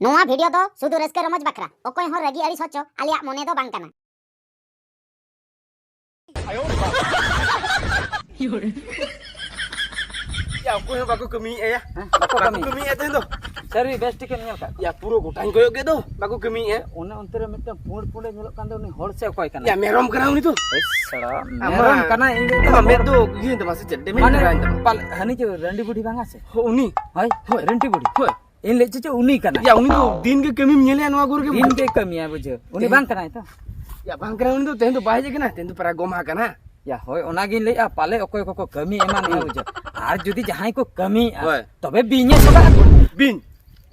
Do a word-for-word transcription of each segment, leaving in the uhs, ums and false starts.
ᱱᱚᱣᱟ ᱵᱷᱤᱰᱤᱭᱳ ᱫᱚ ᱥᱩᱫᱷᱩ ᱨᱟᱹᱥᱠᱟᱹ ᱨᱚᱢᱚᱡᱽ ᱵᱟᱠᱷᱨᱟ, ᱚᱠᱚᱭ ᱦᱚᱸ ᱨᱟᱹᱜᱤ ᱟᱹᱲᱤᱥ ᱦᱚᱪᱚ ᱟᱞᱮᱭᱟᱜ ᱢᱚᱱᱮ ᱫᱚ ᱵᱟᱝ ᱠᱟᱱᱟ᱾ ᱭᱟ, ᱚᱠᱚᱭ ᱦᱚᱸ ᱵᱟᱠᱚ ᱠᱟᱹᱢᱤᱭᱮᱫᱼᱟ ᱭᱟ᱾ ᱦᱮᱸ, ᱵᱟᱠᱚ ᱵᱟᱠᱚ ᱠᱟᱹᱢᱤᱭᱮᱫᱼᱟ᱾ ᱠᱟᱹᱢᱤᱭᱮᱫᱼᱟ ᱛᱮᱦᱮᱧ ᱫᱚ᱾ ᱥᱟᱹᱨᱤ ᱵᱮᱥ ᱴᱷᱤᱠᱮᱢ ᱧᱮᱞ ᱠᱟᱜ ᱠᱚᱣᱟ? ᱭᱟ, ᱯᱩᱨᱟᱹ ᱜᱚᱴᱟᱧ ᱠᱚᱭᱚᱜ ᱠᱮᱫ ᱫᱚ, ᱵᱟᱠᱚ ᱠᱟᱹᱢᱤᱭᱮᱫᱼᱟ᱾ ᱚᱱᱮ ᱚᱱᱛᱮ ᱨᱮ ᱢᱤᱫᱴᱟᱝ ᱯᱩᱸᱰ ᱯᱩᱸᱰᱮ ᱧᱮᱞᱚᱜ ᱠᱟᱱ ᱫᱚ, ᱩᱱᱤ ᱦᱚᱲ ᱥᱮ ᱚᱠᱚᱭ ᱠᱟᱱᱟᱭ? ᱭᱟ, ᱢᱮᱨᱚᱢ ᱠᱟᱱᱟ ᱩᱱᱤ ᱫᱚ᱾ ᱮᱭ ᱥᱟᱲᱟ, ᱟᱢᱟ, ᱢᱮᱨᱚᱢ ᱠᱟᱱᱟᱭ, ᱤᱧ ᱫᱚ ᱟᱢᱟ ᱢᱮᱫ ᱫᱚ ᱤᱭᱟᱹᱭᱮᱱ ᱛᱟᱢᱟ ᱥᱮ ᱪᱮᱫ? ᱰᱮᱢᱮᱡᱽ ᱢᱟᱱᱮ, ᱫᱷᱟᱨᱟᱭᱮᱱ ᱛᱟᱢᱟ᱾ ᱯᱟᱞ-, ᱦᱟᱹᱱᱤ ᱡᱮ ᱨᱟᱺᱰᱤ ᱵᱩᱰᱷᱤ ᱵᱟᱝᱟ ᱥᱮ? ᱦᱳ, ᱩᱱᱤ? ᱦᱳᱭ, ᱦᱳᱭ᱾ ᱨᱮᱱᱴᱤ ᱵᱩᱰᱷᱤ᱾ ᱦᱳᱭ᱾ ᱤᱧ ᱞᱟᱹᱭ ᱪᱮᱫ ᱪᱚ ᱩᱱᱤ ᱠᱟᱱᱟᱭ᱾ ᱭᱟ, ᱩᱱᱤ ᱫᱚ ᱫᱤᱱ ᱜᱮ ᱠᱟᱹᱢᱤᱢ ᱧᱮᱞᱮᱭᱟ ᱱᱚᱣᱟ ᱠᱚᱨᱮ ᱜᱮ ᱫᱤᱱ ᱵᱩᱡᱷᱟᱹᱣ᱾ ᱜᱮ ᱠᱟᱹᱢᱤᱭᱟ ᱵᱩᱡᱷᱟᱹᱣ᱾ ᱩᱱᱤ ᱛᱮᱦᱮᱧ ᱵᱟᱝ ᱠᱟᱱᱟᱭ ᱛᱚ? ᱭᱟ, ᱵᱟᱝ ᱠᱟᱱᱟ ᱩᱱᱤ ᱫᱚ, ᱛᱮᱦᱮᱧ ᱫᱚ ᱵᱟᱭ ᱦᱮᱡ ᱟᱠᱟᱱᱟ, ᱛᱮᱦᱮᱧ ᱫᱚ ᱯᱟᱨᱟ ᱜᱚᱢᱦᱟ ᱠᱟᱱᱟ᱾ ᱭᱟ, ᱦᱳᱭ, ᱚᱱᱟᱜᱤᱧ ᱞᱟᱹᱭᱮᱜᱼᱟ, ᱯᱟᱞᱮ ᱚᱠᱚᱭ ᱠᱚᱠᱚ ᱠᱟᱹᱢᱤ ᱮᱢᱟᱱᱮᱜᱼᱟ ᱵᱩᱡᱷᱟᱹᱣ᱾ ᱟᱨ ᱡᱩᱫᱤ ᱡᱟᱦᱟᱸᱭ ᱠᱚ ᱠᱟᱹᱢᱤᱭᱮᱜᱼᱟ, ᱦᱳᱭ᱾ ᱛᱚᱵᱮ ᱵᱤᱧᱮ ᱥᱚᱜᱟᱜ ᱟᱠᱚ᱾ ᱵᱤᱧ?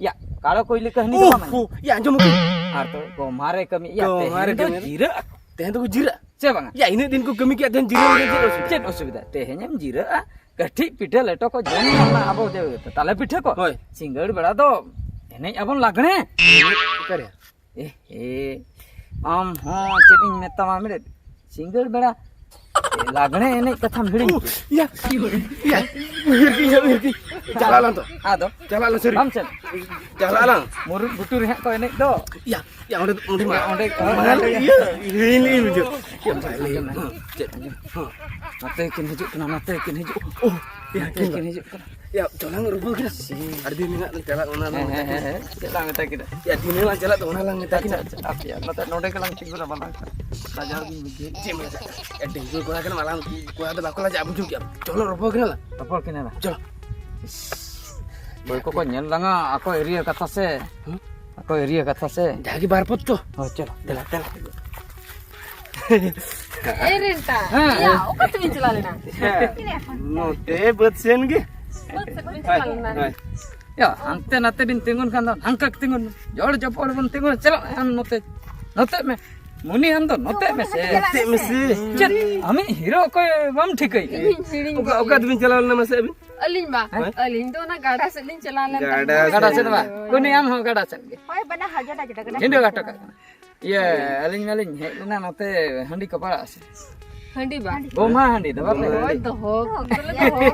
ᱭᱟ, ᱠᱟᱲᱚ ᱠᱚᱭᱞᱤ ᱠᱟᱹᱦᱱᱤ ᱫᱚ ᱩᱦ, ᱵᱟᱝ ᱟᱸᱡᱚᱢ? ᱩᱦ, ᱭᱟ, ᱟᱸᱡᱚᱢ ᱠᱟᱹᱫᱟᱹᱧ᱾ ᱟᱨ ᱛᱚ ᱜᱚᱢᱦᱟ ᱨᱮ ᱠᱟᱹᱢᱤ, ᱭᱟ, ᱜᱚᱢᱦᱟ ᱨᱮ ᱛᱮᱦᱮᱧ ᱫᱚ ᱠᱟᱹᱢᱤ ᱨᱮ᱾ ᱡᱤᱨᱟᱹᱜ ᱟᱠᱚ᱾ ᱛᱮᱦᱮᱧ ᱫᱚᱠᱚ ᱡᱤᱨᱟᱹᱜᱼᱟ᱾ ᱪᱮ ᱵᱟᱝᱟ? ᱭᱟ, ᱤᱱᱟᱹᱜ ᱫᱤᱱ ᱠᱚ ᱠᱟᱹᱢᱤ ᱠᱮᱫᱼᱟ, ᱛᱮᱦᱮᱧ ᱡᱤᱨᱟᱹᱣ ᱞᱟᱹᱜᱤᱫ ᱪᱮᱫ ᱚᱥᱩᱵᱤᱫᱷᱟ? ᱪᱮᱫ ᱚᱥᱩᱵᱤᱫᱷᱟ? ᱛᱮᱦᱮᱧᱮᱢ ᱡᱤᱨᱟᱹᱜᱼᱟ, ᱠᱟᱹᱴᱤᱡ ᱯᱤᱴᱷᱟᱹ ᱞᱮᱴᱚ ᱠᱚ ᱡᱚᱢ ᱧᱟᱢᱟ, ᱟᱵᱚ ᱡᱮ ᱛᱟᱞᱮ ᱯᱤᱴᱷᱟᱹ ᱠᱚ᱾ ᱦᱳᱭ᱾ ᱥᱤᱸᱜᱟᱹᱲ ᱵᱮᱲᱟ ᱫᱚ ᱮᱱᱮᱡ ᱟᱵᱚᱱ ᱞᱟᱜᱽᱬᱮ᱾ ᱚᱠᱟᱨᱮ? ᱮ, ᱮ, ᱟᱢ ᱦᱚᱸ ᱪᱮᱫ ᱤᱧ ᱢᱮᱛᱟᱢᱟ ᱢᱮᱱᱮᱫ, ᱥᱤᱸᱜᱟᱹᱲ ᱵᱮᱲᱟ ᱞᱟᱜᱽᱬᱮ ᱮᱱᱮᱡ ᱠᱟᱛᱷᱟᱢ ᱦᱤᱲᱤᱧ ᱩ, ᱠᱮᱫᱟ? ᱭᱟ, ᱭᱟ, ᱩᱭᱦᱟᱹᱨ ᱠᱤᱧ, ᱩᱭᱦᱟᱹᱨ ᱠᱤᱧ᱾ ᱪᱟᱞᱟᱜ ᱟᱞᱟᱝ ᱛᱚ᱾ ᱟᱫᱚ? ᱪᱟᱞᱟᱜ ᱟᱞᱟᱝ ᱥᱟᱹᱨᱤ᱾ ᱵᱟᱢ ᱪᱟᱞᱟᱜ? ᱪᱟᱞᱟᱜ ᱟᱞᱟᱝ᱾ ᱢᱩᱨᱩᱫ ᱜᱷᱩᱴᱩ ᱨᱮ ᱦᱟᱸᱜ ᱠᱚ ᱮᱱᱮᱡ ᱫᱚ᱾ ᱭᱟ, ᱭᱟ, ᱚᱸᱰᱮ, ᱚᱸᱰᱮ ᱢᱟ᱾ ᱚᱸᱰᱮ, ᱢᱟ, ᱚᱸᱰᱮ᱾ ᱤᱭᱟᱹ, ᱦᱤᱲᱤᱧ ᱞᱤᱧ ᱵᱩᱡᱷᱟᱹᱣ᱾ ᱭᱟ, ᱵᱟᱭ ᱞᱟᱹᱭ, ᱦᱮᱸ, ᱪᱮᱫ? ᱦᱮᱸ᱾ ᱱᱚᱛᱮ ᱠᱤᱱ ᱦᱤᱡᱩᱜ ᱠᱟᱱᱟ, ᱱᱚᱛᱮ ᱠᱤᱱ ᱦᱤᱡᱩᱜ᱾ ᱳ, ᱭᱟ, ᱱᱚᱛᱮ ᱠᱤᱱ ᱠᱤᱱ ᱦᱤᱡᱩᱜ ᱠᱟᱱᱟ᱾ ᱭᱟ, ᱪᱚᱞᱟᱝ ᱨᱩᱯᱟᱹ ᱠᱤᱱᱟ᱾ ᱥᱤ᱾ ᱟᱹᱰᱤ ᱫᱤᱱ ᱢᱮᱱᱟᱜ ᱞᱤᱧ ᱪᱟᱞᱟᱜ, ᱚᱱᱟ ᱞᱟᱝ ᱦᱮᱸ, ᱢᱮᱛᱟ ᱦᱮᱸ, ᱠᱤᱱᱟ᱾ ᱦᱮᱸ, ᱦᱮᱸ᱾ ᱪᱮᱫ ᱞᱟᱝ ᱢᱮᱛᱟ ᱠᱤᱱᱟ? ᱭᱟ, ᱫᱤᱱ ᱞᱟᱝ ᱪᱟᱞᱟᱜ ᱫᱚ, ᱚᱱᱟ ᱞᱟᱝ ᱢᱮᱛᱟ ᱟᱪᱪᱷᱟ, ᱠᱤᱱᱟ᱾ ᱟᱪᱪᱷᱟ, ᱟᱯᱮᱭᱟᱜ ᱱᱚᱛᱮ ᱱᱚᱰᱮ ᱜᱮᱞᱟᱝ ᱛᱤᱸᱜᱩᱱᱟ, ᱵᱟᱞᱟᱝ ᱞᱟᱡᱟᱣ ᱜᱤᱧ ᱵᱩᱡᱷᱟᱹᱣ᱾ ᱪᱮᱫ ᱮᱢ ᱞᱟᱡᱟᱜ? ᱮ, ᱰᱟᱺᱜᱩᱣᱟᱹ ᱠᱚᱲᱟ ᱠᱟᱱᱟᱢ, ᱟᱞᱟᱝ ᱠᱚᱲᱟ ᱫᱚ ᱵᱟᱠᱚ ᱞᱟᱡᱟᱜᱼᱟ, ᱵᱩᱡᱷᱟᱹᱣ ᱠᱮᱜᱼᱟᱢ᱾ ᱪᱚᱞᱚ, ᱨᱚᱯᱚᱲ ᱠᱤᱱᱟ ᱞᱟᱝ᱾ ᱨᱚᱯᱚᱲ ᱠᱤᱱᱟ ᱞᱟᱝ᱾ ᱪᱚᱞᱚ᱾ ᱚᱠᱚᱭ ᱠᱚᱠᱚ ᱧᱮᱞ ᱞᱟᱝᱟ, ᱟᱠᱚ ᱮᱨᱤᱭᱟ ᱠᱟᱛᱷᱟ ᱥᱮ? ᱦᱩᱸ? ᱟᱠᱚ ᱮᱨᱤᱭᱟ ᱠᱟᱛᱷᱟ ᱥᱮ? ᱡᱟᱦᱟᱸ ᱜᱮ ᱵᱟᱨ ᱯᱚᱫ ᱪᱚ᱾ ᱦᱳᱭ, ᱪᱚᱞᱚ, ᱫᱮᱞᱟ, ᱫᱮᱞᱟ᱾ ᱮ ᱨᱮᱱᱴᱟ, ᱦᱮᱸ᱾ ᱭᱟ, ᱚᱠᱟ ᱛᱮᱵᱤᱱ ᱪᱟᱞᱟᱣ ᱞᱮᱱᱟ? ᱦᱮᱸ, ᱱᱚᱛᱮ ᱵᱟᱹᱫᱽ ᱥᱮᱱ ᱜᱮ᱾ ᱵᱟᱹᱫᱽ ᱥᱮᱫ ᱵᱤᱱ ᱦᱳᱭ, ᱪᱟᱞᱟᱣ ᱞᱮᱱᱟ? ᱦᱳᱭ᱾ ᱭᱟ, ᱦᱟᱱᱛᱮ ᱱᱟᱛᱮ ᱵᱤᱱ ᱛᱤᱸᱜᱩᱱ ᱠᱷᱟᱱ ᱫᱚ ᱦᱟᱱᱠᱟ ᱛᱤᱸᱜᱩᱱ ᱢᱮ᱾ ᱡᱚᱲ ᱡᱚᱯᱚᱲ ᱵᱚᱱ ᱛᱤᱸᱜᱩᱱᱟ᱾ ᱪᱟᱞᱟᱜ ᱟᱢ ᱱᱚᱛᱮ, ᱱᱚᱛᱮ ᱢᱮ᱾ ᱢᱩᱱᱤ ᱟᱢ ᱫᱚ ᱱᱚᱛᱮ ᱢᱮ ᱥᱮ᱾ ᱱᱚᱛᱮ ᱢᱮ ᱥᱮ᱾ ᱪᱮᱫ? ᱟᱢᱤᱡ ᱦᱤᱨᱳ ᱚᱠᱚᱭ ᱵᱟᱢ ᱴᱷᱤᱠᱟᱹᱭ ᱠᱟᱱᱟ? ᱤᱧ ᱦᱤᱲᱤᱧ ᱚᱠᱟ, ᱚᱠᱟ ᱠᱮᱫᱟ᱾ ᱛᱮᱵᱤᱱ ᱪᱟᱞᱟᱣ ᱞᱮᱱᱟ ᱢᱟᱥᱮ ᱟᱹᱵᱤᱱ? ᱟᱹᱞᱤᱧ ᱵᱟ, ᱦᱮᱸ? ᱟᱹᱞᱤᱧ ᱫᱚ ᱚᱱᱟ ᱜᱟᱰᱟ ᱥᱮᱫ ᱞᱤᱧ ᱪᱟᱞᱟᱣ ᱞᱮᱱ ᱜᱟᱰᱟ ᱛᱟᱦᱮᱸᱫ᱾ ᱥᱮᱫ᱾ ᱜᱟᱰᱟ ᱥᱮᱫ ᱵᱟ? ᱦᱳᱭ᱾ ᱩᱱᱤ ᱟᱢ ᱦᱚᱸ ᱜᱟᱰᱟ ᱥᱮᱫ ᱜᱮ᱾ ᱦᱳᱭ, ᱵᱟᱱᱟ ᱦᱟᱡᱟᱨ ᱴᱟᱠᱟ ᱜᱟᱰᱟ᱾ ᱡᱷᱤᱸᱰᱟᱹ ᱜᱷᱟᱴ ᱠᱟᱜ ᱠᱟᱱᱟ᱾ ᱤᱭᱟᱹ, ᱟᱹᱞᱤᱧ ᱢᱟᱞᱤᱧ ᱦᱮᱡ ᱞᱮᱱᱟ ᱱᱚᱛᱮ ᱦᱟᱺᱰᱤ ᱠᱚᱯᱟᱲᱟᱜ ᱥᱮᱫ᱾ ᱦᱟᱺᱰᱤ ᱵᱟ? ᱵᱚᱢᱟ ᱦᱟᱺᱰᱤ ᱫᱚ ᱵᱟᱯᱮ ᱦᱳᱭ, ᱦᱟᱺᱰᱤ᱾ ᱫᱚᱦᱚ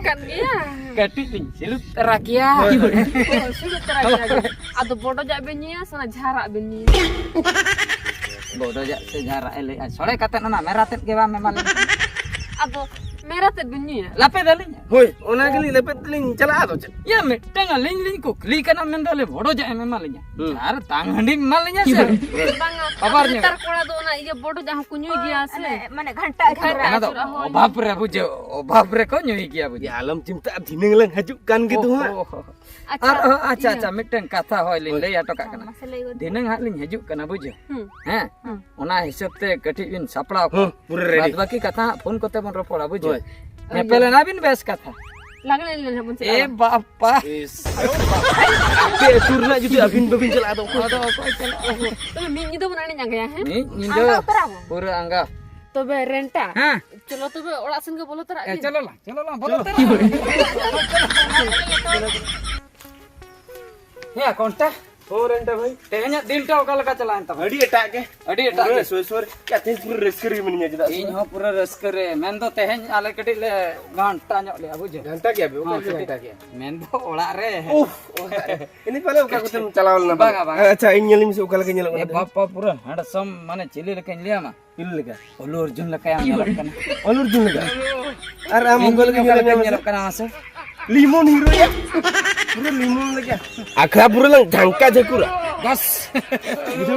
ᱠᱟᱜ ᱜᱮᱭᱟ᱾ ᱠᱟᱹᱴᱤᱡ ᱞᱤᱧ ᱥᱤᱞᱩᱯ ᱛᱟᱨᱟ ᱠᱮᱭᱟ᱾ ᱦᱳᱭ, ᱦᱳᱭ᱾ ᱥᱤᱞᱩᱯ ᱛᱟᱨᱟ ᱠᱮᱭᱟ᱾ ᱟᱫᱚ ᱵᱚᱰᱚᱡᱟᱜ ᱵᱮᱱ ᱧᱩᱭᱟ ᱥᱮ ᱚᱱᱟ ᱡᱷᱟᱨᱟᱜ ᱵᱮᱱ ᱧᱩᱭᱟ? ᱵᱚᱰᱚᱡᱟᱜ ᱥᱮ ᱡᱷᱟᱨᱟᱜ ᱮ ᱞᱟᱹᱭᱮᱜᱼᱟ? ᱥᱚᱲᱮ ᱠᱟᱛᱮᱫ ᱚᱱᱟ ᱢᱮᱨᱟ ᱛᱮᱫ ᱜᱮ ᱵᱟᱢ ᱮᱢᱟ ᱞᱤᱧᱟ᱾ ᱟᱫᱚ ᱢᱮᱨᱟ ᱛᱮᱫ ᱵᱮᱱ ᱧᱩᱭᱟ? ᱞᱟᱯᱮ ᱫᱟᱞᱤᱧ᱾ ᱦᱳᱭ, ᱚᱱᱟ ᱜᱮᱞᱤᱧ ᱞᱮᱯᱮᱫ ᱛᱮᱞᱤᱧ ᱪᱟᱞᱟᱜᱼᱟ, ᱟᱫᱚ ᱪᱮᱫ? ᱭᱟ, ᱢᱤᱫᱴᱟᱝ ᱟᱹᱞᱤᱧ ᱞᱤᱧ ᱠᱩᱠᱞᱤ ᱠᱟᱱᱟ, ᱢᱮᱱᱫᱟ ᱞᱮ ᱵᱚᱰᱚᱡᱟᱜ ᱮᱢ ᱮᱢᱟ ᱞᱤᱧᱟ᱾ ᱦᱩᱸ᱾ ᱟᱨ ᱛᱟᱝ ᱦᱟᱺᱰᱤᱢ ᱮᱢᱟ ᱞᱤᱧᱟ ᱥᱮ? ᱵᱟᱝᱟ, ᱟᱵᱟᱨ ᱧᱩ᱾ ᱱᱮᱛᱟᱨ ᱠᱚᱲᱟ ᱫᱚ ᱚᱱᱟ ᱤᱭᱟᱹ ᱵᱚᱰᱚᱡᱟᱜ ᱦᱚᱸᱠᱚ ᱧᱩᱭ ᱜᱮᱭᱟ ᱥᱮ᱾ ᱢᱟᱱᱮ, ᱢᱟᱱᱮ ᱜᱷᱟᱱᱴᱟ ᱦᱳᱭ, ᱜᱷᱟᱱᱴᱟ᱾ ᱚᱱᱟ ᱫᱚ ᱟᱹᱪᱩᱨᱚᱜ ᱦᱚᱸ᱾ ᱚᱵᱷᱟᱵ ᱨᱮ ᱵᱩᱡᱷᱟᱹᱣ, ᱚᱵᱷᱟᱵ ᱨᱮᱠᱚ ᱧᱩᱭ ᱜᱮᱭᱟ ᱵᱩᱡᱷᱟᱹᱣ᱾ ᱭᱟ, ᱟᱞᱚᱢ ᱪᱤᱱᱛᱟᱹᱜᱼᱟ, ᱫᱷᱤᱱᱟᱹᱝ ᱞᱟᱝ ᱦᱤᱡᱩᱜ ᱠᱟᱱ ᱜᱮ ᱫᱚ ᱦᱟᱸᱜ᱾ ᱚ, ᱚ, ᱚ᱾ ᱟᱪᱪᱷᱟ, ᱟᱨ, ᱤᱭᱟᱹ᱾ ᱟᱪᱪᱷᱟ, ᱟᱪᱪᱷᱟ, ᱢᱤᱫᱴᱟᱝ ᱠᱟᱛᱷᱟ ᱦᱳᱭ ᱞᱤᱧ ᱦᱳᱭ᱾ ᱞᱟᱹᱭ ᱦᱚᱴᱚ ᱠᱟᱜ ᱠᱟᱱᱟ᱾ ᱢᱟᱥᱮ ᱞᱟᱹᱭ ᱜᱚᱫ ᱢᱮ᱾ ᱫᱷᱤᱱᱟᱹᱝ ᱦᱟᱸᱜ ᱞᱤᱧ ᱦᱤᱡᱩᱜ ᱠᱟᱱᱟ, ᱵᱩᱡᱷᱟᱹᱣ᱾ ᱦᱩᱸ᱾ ᱦᱮᱸ? ᱦᱩᱸ᱾ ᱚᱱᱟ ᱦᱤᱥᱟᱹᱵ ᱛᱮ ᱠᱟᱹᱴᱤᱡ ᱵᱤᱱ ᱥᱟᱯᱲᱟᱣ ᱠᱚᱜᱼᱟ᱾ ᱦᱩᱸ, ᱯᱩᱨᱟᱹ ᱨᱮᱰᱤ᱾ ᱵᱟᱫ ᱵᱟᱹᱠᱤ ᱠᱟᱛᱷᱟ ᱦᱟᱸᱜ ᱯᱷᱳᱱ ᱠᱚᱛᱮ ᱵᱚᱱ ᱨᱚᱯᱚᱲᱟ, ᱵᱩᱡᱷᱟᱹᱣ᱾ ᱦᱳᱭ᱾ ᱧᱮᱯᱮᱞ ᱮᱱᱟ ᱵᱤᱱ, ᱵᱮᱥ ᱠᱟᱛᱷᱟ᱾ ᱞᱟᱜᱽᱲᱮ ᱮᱱᱮᱡ ᱞᱮᱱᱟ ᱵᱚᱱ ᱪᱟᱞᱟᱜᱼᱟ᱾ ᱮ ᱵᱟᱯ᱾ ᱯᱟ᱾ ᱤᱥ᱾ ᱟᱯᱮ ᱟᱹᱛᱩ ᱨᱮᱱᱟᱜ ᱡᱩᱫᱤ ᱟᱹᱵᱤᱱ ᱵᱟᱹᱵᱤᱱ ᱪᱟᱞᱟᱜᱼᱟ, ᱟᱫᱚ ᱚᱠᱚᱭ ᱟᱫᱚ ᱪᱟᱞᱟᱜᱼᱟ? ᱚᱠᱚᱭ ᱪᱟᱞᱟᱜᱼᱟ? ᱛᱚᱵᱮ ᱢᱤᱫ ᱧᱤᱫᱟᱹ ᱵᱚᱱ ᱮᱱᱮᱡ ᱟᱸᱜᱟᱭᱟ, ᱦᱮᱸ? ᱢᱤᱫ ᱧᱤᱫᱟᱹ ᱟᱸᱜᱟ ᱩᱛᱟᱹᱨᱟ ᱵᱚᱱ᱾ ᱯᱩᱨᱟᱹ ᱟᱸᱜᱟ᱾ ᱛᱚᱵᱮ ᱨᱮᱱᱴᱟ᱾ ᱦᱮᱸ᱾ ᱪᱚᱞᱚ ᱛᱚᱵᱮ ᱚᱲᱟᱜ ᱥᱮᱱ ᱜᱮ ᱵᱚᱞᱚ ᱛᱚᱨᱟᱜ ᱮ, ᱵᱤᱱ᱾ ᱪᱚᱞᱚ ᱞᱟᱝ, ᱪᱚᱞᱚ ᱞᱟᱝ, ᱵᱚᱞᱚ ᱪᱚᱞᱚ᱾ ᱩᱛᱟᱹᱨᱚᱜ ᱟᱞᱟᱝ᱾ ᱦᱮᱸ, ᱠᱚᱱᱴᱟ᱾ ᱦᱚᱸ, ᱨᱮᱱᱴᱟ ᱵᱷᱟᱹᱭ᱾ ᱛᱮᱦᱮᱧᱟᱜ ᱫᱤᱱᱴᱟ ᱚᱠᱟ ᱞᱮᱠᱟ ᱪᱟᱞᱟᱣᱮᱱ ᱛᱟᱢᱟ? ᱟᱹᱰᱤ ᱮᱴᱟᱜ ᱜᱮ᱾ ᱟᱹᱰᱤ ᱮᱴᱟᱜ ᱯᱩᱨᱟᱹ ᱜᱮ᱾ ᱥᱳᱭ ᱥᱳᱭ ᱨᱮ᱾ ᱭᱟ, ᱛᱮᱦᱮᱧ ᱯᱩᱨᱟᱹ ᱨᱟᱹᱥᱠᱟᱹ ᱨᱮ ᱢᱤᱱᱟᱹᱧᱟ, ᱪᱮᱫᱟᱜ ᱥᱮ ᱤᱧ ᱦᱚᱸ ᱯᱩᱨᱟᱹ ᱨᱟᱹᱥᱠᱟᱹ ᱨᱮ᱾ ᱢᱮᱱᱫᱚ ᱛᱮᱦᱮᱧ ᱟᱞᱮ ᱠᱟᱹᱴᱤᱡ ᱞᱮ ᱜᱷᱟᱱᱴᱟ ᱧᱚᱜ ᱞᱮᱜᱼᱟ, ᱵᱩᱡᱷᱟᱹᱣ? ᱜᱷᱟᱱᱴᱟ ᱠᱮᱜᱼᱟ ᱯᱮ? ᱚᱠᱟ ᱦᱚᱸ, ᱨᱮᱯᱮ ᱠᱟᱹᱴᱤᱡ᱾ ᱜᱷᱟᱱᱴᱟ ᱠᱮᱜᱼᱟ? ᱢᱮᱱᱫᱚ ᱚᱲᱟᱜ ᱨᱮ᱾ ᱩᱯᱷ, ᱚᱲᱟᱜ ᱨᱮ᱾ ᱤᱱᱟᱹ ᱯᱟᱞᱮ ᱚᱠᱟ ᱠᱚᱛᱮᱢ ᱪᱟᱞᱟᱣ ᱞᱮᱱᱟ? ᱵᱟᱝᱟ, ᱵᱟᱝᱟ᱾ ᱟᱪᱪᱷᱟ, ᱤᱧ ᱧᱮᱞᱤᱧ ᱢᱮᱥᱮ ᱚᱠᱟ ᱞᱮᱠᱟ ᱧᱮᱞᱚᱜ ᱮ ᱠᱟᱱᱟ᱾ ᱵᱟᱯᱟ, ᱯᱩᱨᱟᱹ handsome, ᱢᱟᱱᱮ ᱪᱤᱞᱤ ᱞᱮᱠᱟᱧ ᱞᱟᱹᱭᱟᱢᱟ? ᱪᱤᱞᱤ ᱞᱮᱠᱟ? ᱟᱞᱩ ᱚᱨᱡᱩᱱ ᱞᱮᱠᱟᱭ ᱧᱮᱞᱚᱜ ᱠᱟᱱᱟ᱾ ᱟᱞᱩ ᱚᱨᱡᱩᱱ ᱞᱮᱠᱟ? ᱟᱨ ᱟᱢ ᱤᱧ ᱚᱠᱟ ᱞᱮᱠᱟ ᱚᱠᱟ ᱧᱮᱞᱚᱜ ᱞᱮᱠᱟᱧ ᱠᱟᱱᱟ ᱧᱮᱞᱚᱜ ᱢᱟᱥᱮ? ᱠᱟᱱᱟ ᱢᱟᱥᱮ? ᱞᱤᱢᱚᱱ ᱦᱤᱨᱳᱭᱟ᱾ ᱯᱩᱨᱟᱹ ᱞᱤᱢᱚᱱ ᱞᱮᱠᱟ᱾ ᱟᱠᱷᱲᱟ ᱯᱩᱨᱟᱹ ᱞᱟᱝ ᱡᱷᱟᱝᱠᱟ ᱡᱷᱟᱹᱠᱩᱨᱟ᱾ ᱵᱟᱥ᱾